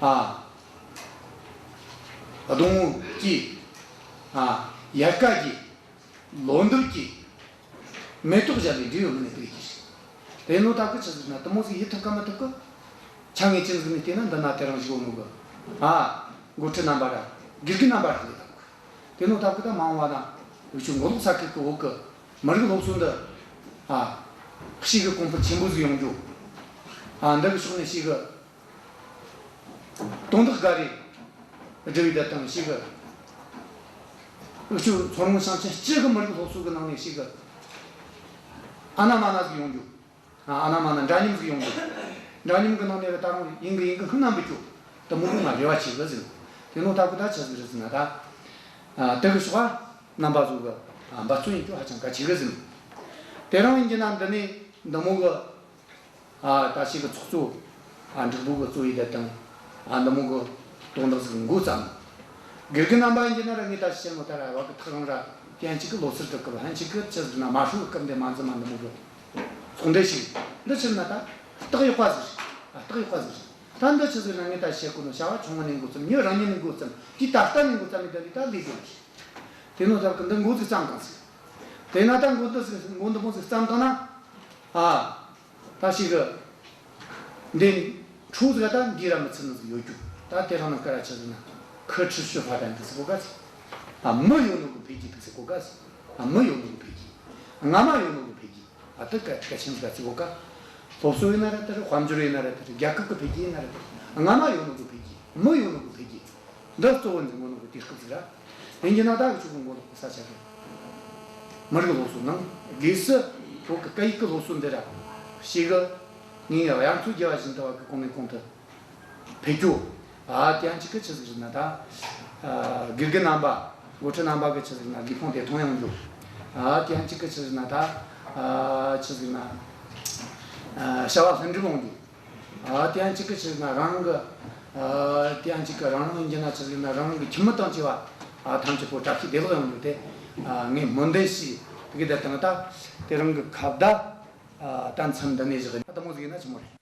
ཨ། སྡོང་བོ་སྐྱེས། ཨ། ཡལ་ག་རྒྱས། ལོ་འདབ་སྐྱེས། མེ་ཏོག་བཞད་ལས་འབྲས་བུ་སྨིན་ནས་དེ་གི་ཟེར། དེ་ནོ་ད་གི་ཆི་ཟེར་ན་དེ་མོ་ཟིག་ཡེད་ཐུབ་ག་མི་ཐུབ་གི། ཆ་ངེས་ཅན་ཟིག་ནས་བལྟས་ན་འདི་ན་དེ་རིང་ཟིག་ཡོད་ནོ་གི། ཨ། འགོ་ཁྲིད་རྣམ་པ་ར་དགེ་རྒན་རྣམ་པ་ར་ལས་ད་གི། དེ་ནོ་ད་གི་ད་མ་འོངས་པ་ན་འུ་ཆོ་མགོ་ལོག་ས་ཁུལ་གི་བོད་གི་མི་རིགས་སློབ་གསོ་འདི། ཨ། ཞེ་གི་གོང་འཕེལ་ཆེན་པོ་ཟིག་ཡོང་རྒྱུ། ཨ། འདི་གི་ཕྱོགས་ནས་ཞེ་གི་དོན་དག་ག་རེ་སྒྲུབ་ཡི་ད་དང་། ཞེ་གི་འུ་ཆོ་མཚོ་སྔོན་ཞིང་ཆེན་སྤྱི་གི་མི་རིགས་སློབ་གསོ་གི་ནང་ནས་ཞེ་གི་ཨ་ན་མ་ན་ཟིག་ཡོང་རྒྱུ། ཨ། ཨ་ན་མ་ན་འདྲ་མཉམ་ཟིག་ཡོང་རྒྱུ། འདྲ་མཉམ་གི་ནང་ནས་ར་ད་རུང་ཡིན་གི་ཡིན་གི་ཧུན་ནམ་འབུད་རྒྱུ། དེ་མོ་གི་ང་རེ་བ་ཆེ་གི་ཟིག། དེ་ནོ་ད་གི་ད་ཆི་ཟིག་རེད་ཟེར་ན་ད། ཨ། དེ་གི་ཕྱོགས་རྣམ་པ་ཚོ་གི། ཨ། འབད་བརྩོན་ཡེད་རྒྱུ་ཧ་ཅང་གལ་ཆེ་གི་ཟིག། དེ་རིང་ཡིན་གྱི་ན་འདི་ནས་འདི་མོ་གི། ཨ། ད་ཞེ་གི་ཚོགས་གཙོ། ཨ། འབྲུག་པོ་གི་གཙོ་ཡི་དེ་དང་། ཨ། འདི་མོ་གི་དོན་དག་ཟིག་འགོ་བརྩམས། དགེ་རྒན་རྣམ་པ་ཡིན་གྱི་ན་ར་ངས་ད་ཞེ་མོ་ད་ར་བ་གི་ཐག་རིང་ར་དེ་ཡང་གཅིག་གི་ལོ་སར་གི་སྐབས། ཡང་གཅིག་གི་ཆི་ཟེར་ན་མ་ཤོ་གི་སྐབས་འདི་མ་འཛི་མ་འདི་མོ་གི་ཚོགས་འདུ་ཞིག། འདི་ཆི་ཟེར་ན་ད་སྟག་གཡོགས་པ་ཟིག་རེད། ཨ། སྟག་གཡོགས་པ་ཟིག་རེད། ད་འདི་ཆི་ཟེར་ན་ངས་ད་བཤད་གོ་ནོ། བྱ་བ་ཆུང་ངུ་ནས་འགོ་བརྩམས། མྱི་རང་ཉིད་ནས་འགོ་བརྩམས། དུས་ད་ལྟ་ནས་འགོ་བརྩམས་ནས་ད་ལས་ད་ལས་དགོས་རེད། དེ་ནོ་ད་གི་འདི་འགོ་ཟིག་བརྩམས་གང་ཟིག། དེ་ན་ད་འགོ་འདི་ཟིག་འགོ་འདི་མོ་ཟིག་བརྩམས་བཏང་ན། ཨ། ད་ཞེ་གི་འདི་འཕྲོ་ཟིག་ད་འདི་ར་མི་ཚུད་ནི་ཟིག་ཡོད་རྒྱུ། ད་དེ་རིང་ནངས་ཀ་ར་ཆི་ཟེར་ན་可持续发展འདི་ཟེར་གོ་ག་ཟིག། ཨ། མི་ཡོད་ནོ་གི་འཕེལ་རྒྱས་འདི་ཟེར་གོ་ག་ཟིག། ཨ། མི་ཡོད་ནོ་གི་འཕེལ་རྒྱས། སྔ་མ་ཡོད་ནོ་གི་འཕེལ་རྒྱས། ཨ། དེ་གལ་གལ་ཆེན་ཟིག་ཟེར་གོ་ག། སློབ་གསོ་ཡིན་ན་ར་དེ་རེད། དཔལ་འབྱོར་ཡིན་ན་ར་དེ་རེད། རྒྱལ་ཁབ་ཀྱི་འཕེལ་རྒྱས་ཡིན་ན་ར་དེ་རེད། སྔ་མ་ཡོད་ནོ་གི་འཕེལ་རྒྱས། མི་ཡོད་ནོ་གི་འཕེལ་རྒྱས། འདི་གཙོ་བོ་འཛིན་གོ་ནོ་གི་དུས་སྐབས་ཟིག་ར། དེ་ཡིན་གྱི་ན་ད་འུ་ཆོ་གི་མགོ་ལོག་གི་ས་ཆ་གི་མི་རིགས་སློབ་གསོ་ནང་སྒོས་སུ་བོད་ཀྱི་སྐད་ཡིག་གི་སློབ་གསོ་འདི་ར་ཞེ་གི་ངས་དབྱར་མཚོ་རྒྱས་པ་བཞིན་དུ་བ་གི་གོང་ནས་གོང་དུ་འཕེལ་རྒྱུ། ཨ། དེ་ཡང་གཅིག་གི་ཆི་ཟིག་རེད་ན་ད། ཨ། དགེ་རྒན་རྣམ་པ། འགོ་ཁྲིད་རྣམ་པ་གི་ཆི་ཟིག་ན་ལུས་ཕུང་བདེ་ཐང་ཡོང་རྒྱུ། ཨ། དེ་ཡང་གཅིག་གི་ཆི་ཟིག་ན་ད། ཨ། ཆི་ཟིག་ན། ཨ། བྱ་བ་ལྷུན་གྲུབ་ཡོང་རྒྱུ། ཨ། དེ་ཡང་གཅིག་གི་ཆི་ཟིག་ན་རང་གི། ཨ། དེ་ཡང་གཅིག་གི་རང་རང་ཡིན་གྱི་ན་ཆི་ཟིག་ན་རང་རང་གི་ཁྱིམ་མི་དང་བཅས་པ། ཨ། ཐམས་ཅད་པོ་བཀྲ་ཤིས་བདེ་ལེགས་ཡོང་རྒྱུ་དེ། ཨ། ངས་སྨོན་འདུན་ཞུས། དེ་གི་དེ་དང་ད་དེ་རིང་གི་ཁ་བརྡ། ཨ། ད་མཚམས་འདི་ནས་བཞག་ཡིན། ད་དེ་མོ་ཟིག་ཡིན་ན་ཆི་མོ་རེད།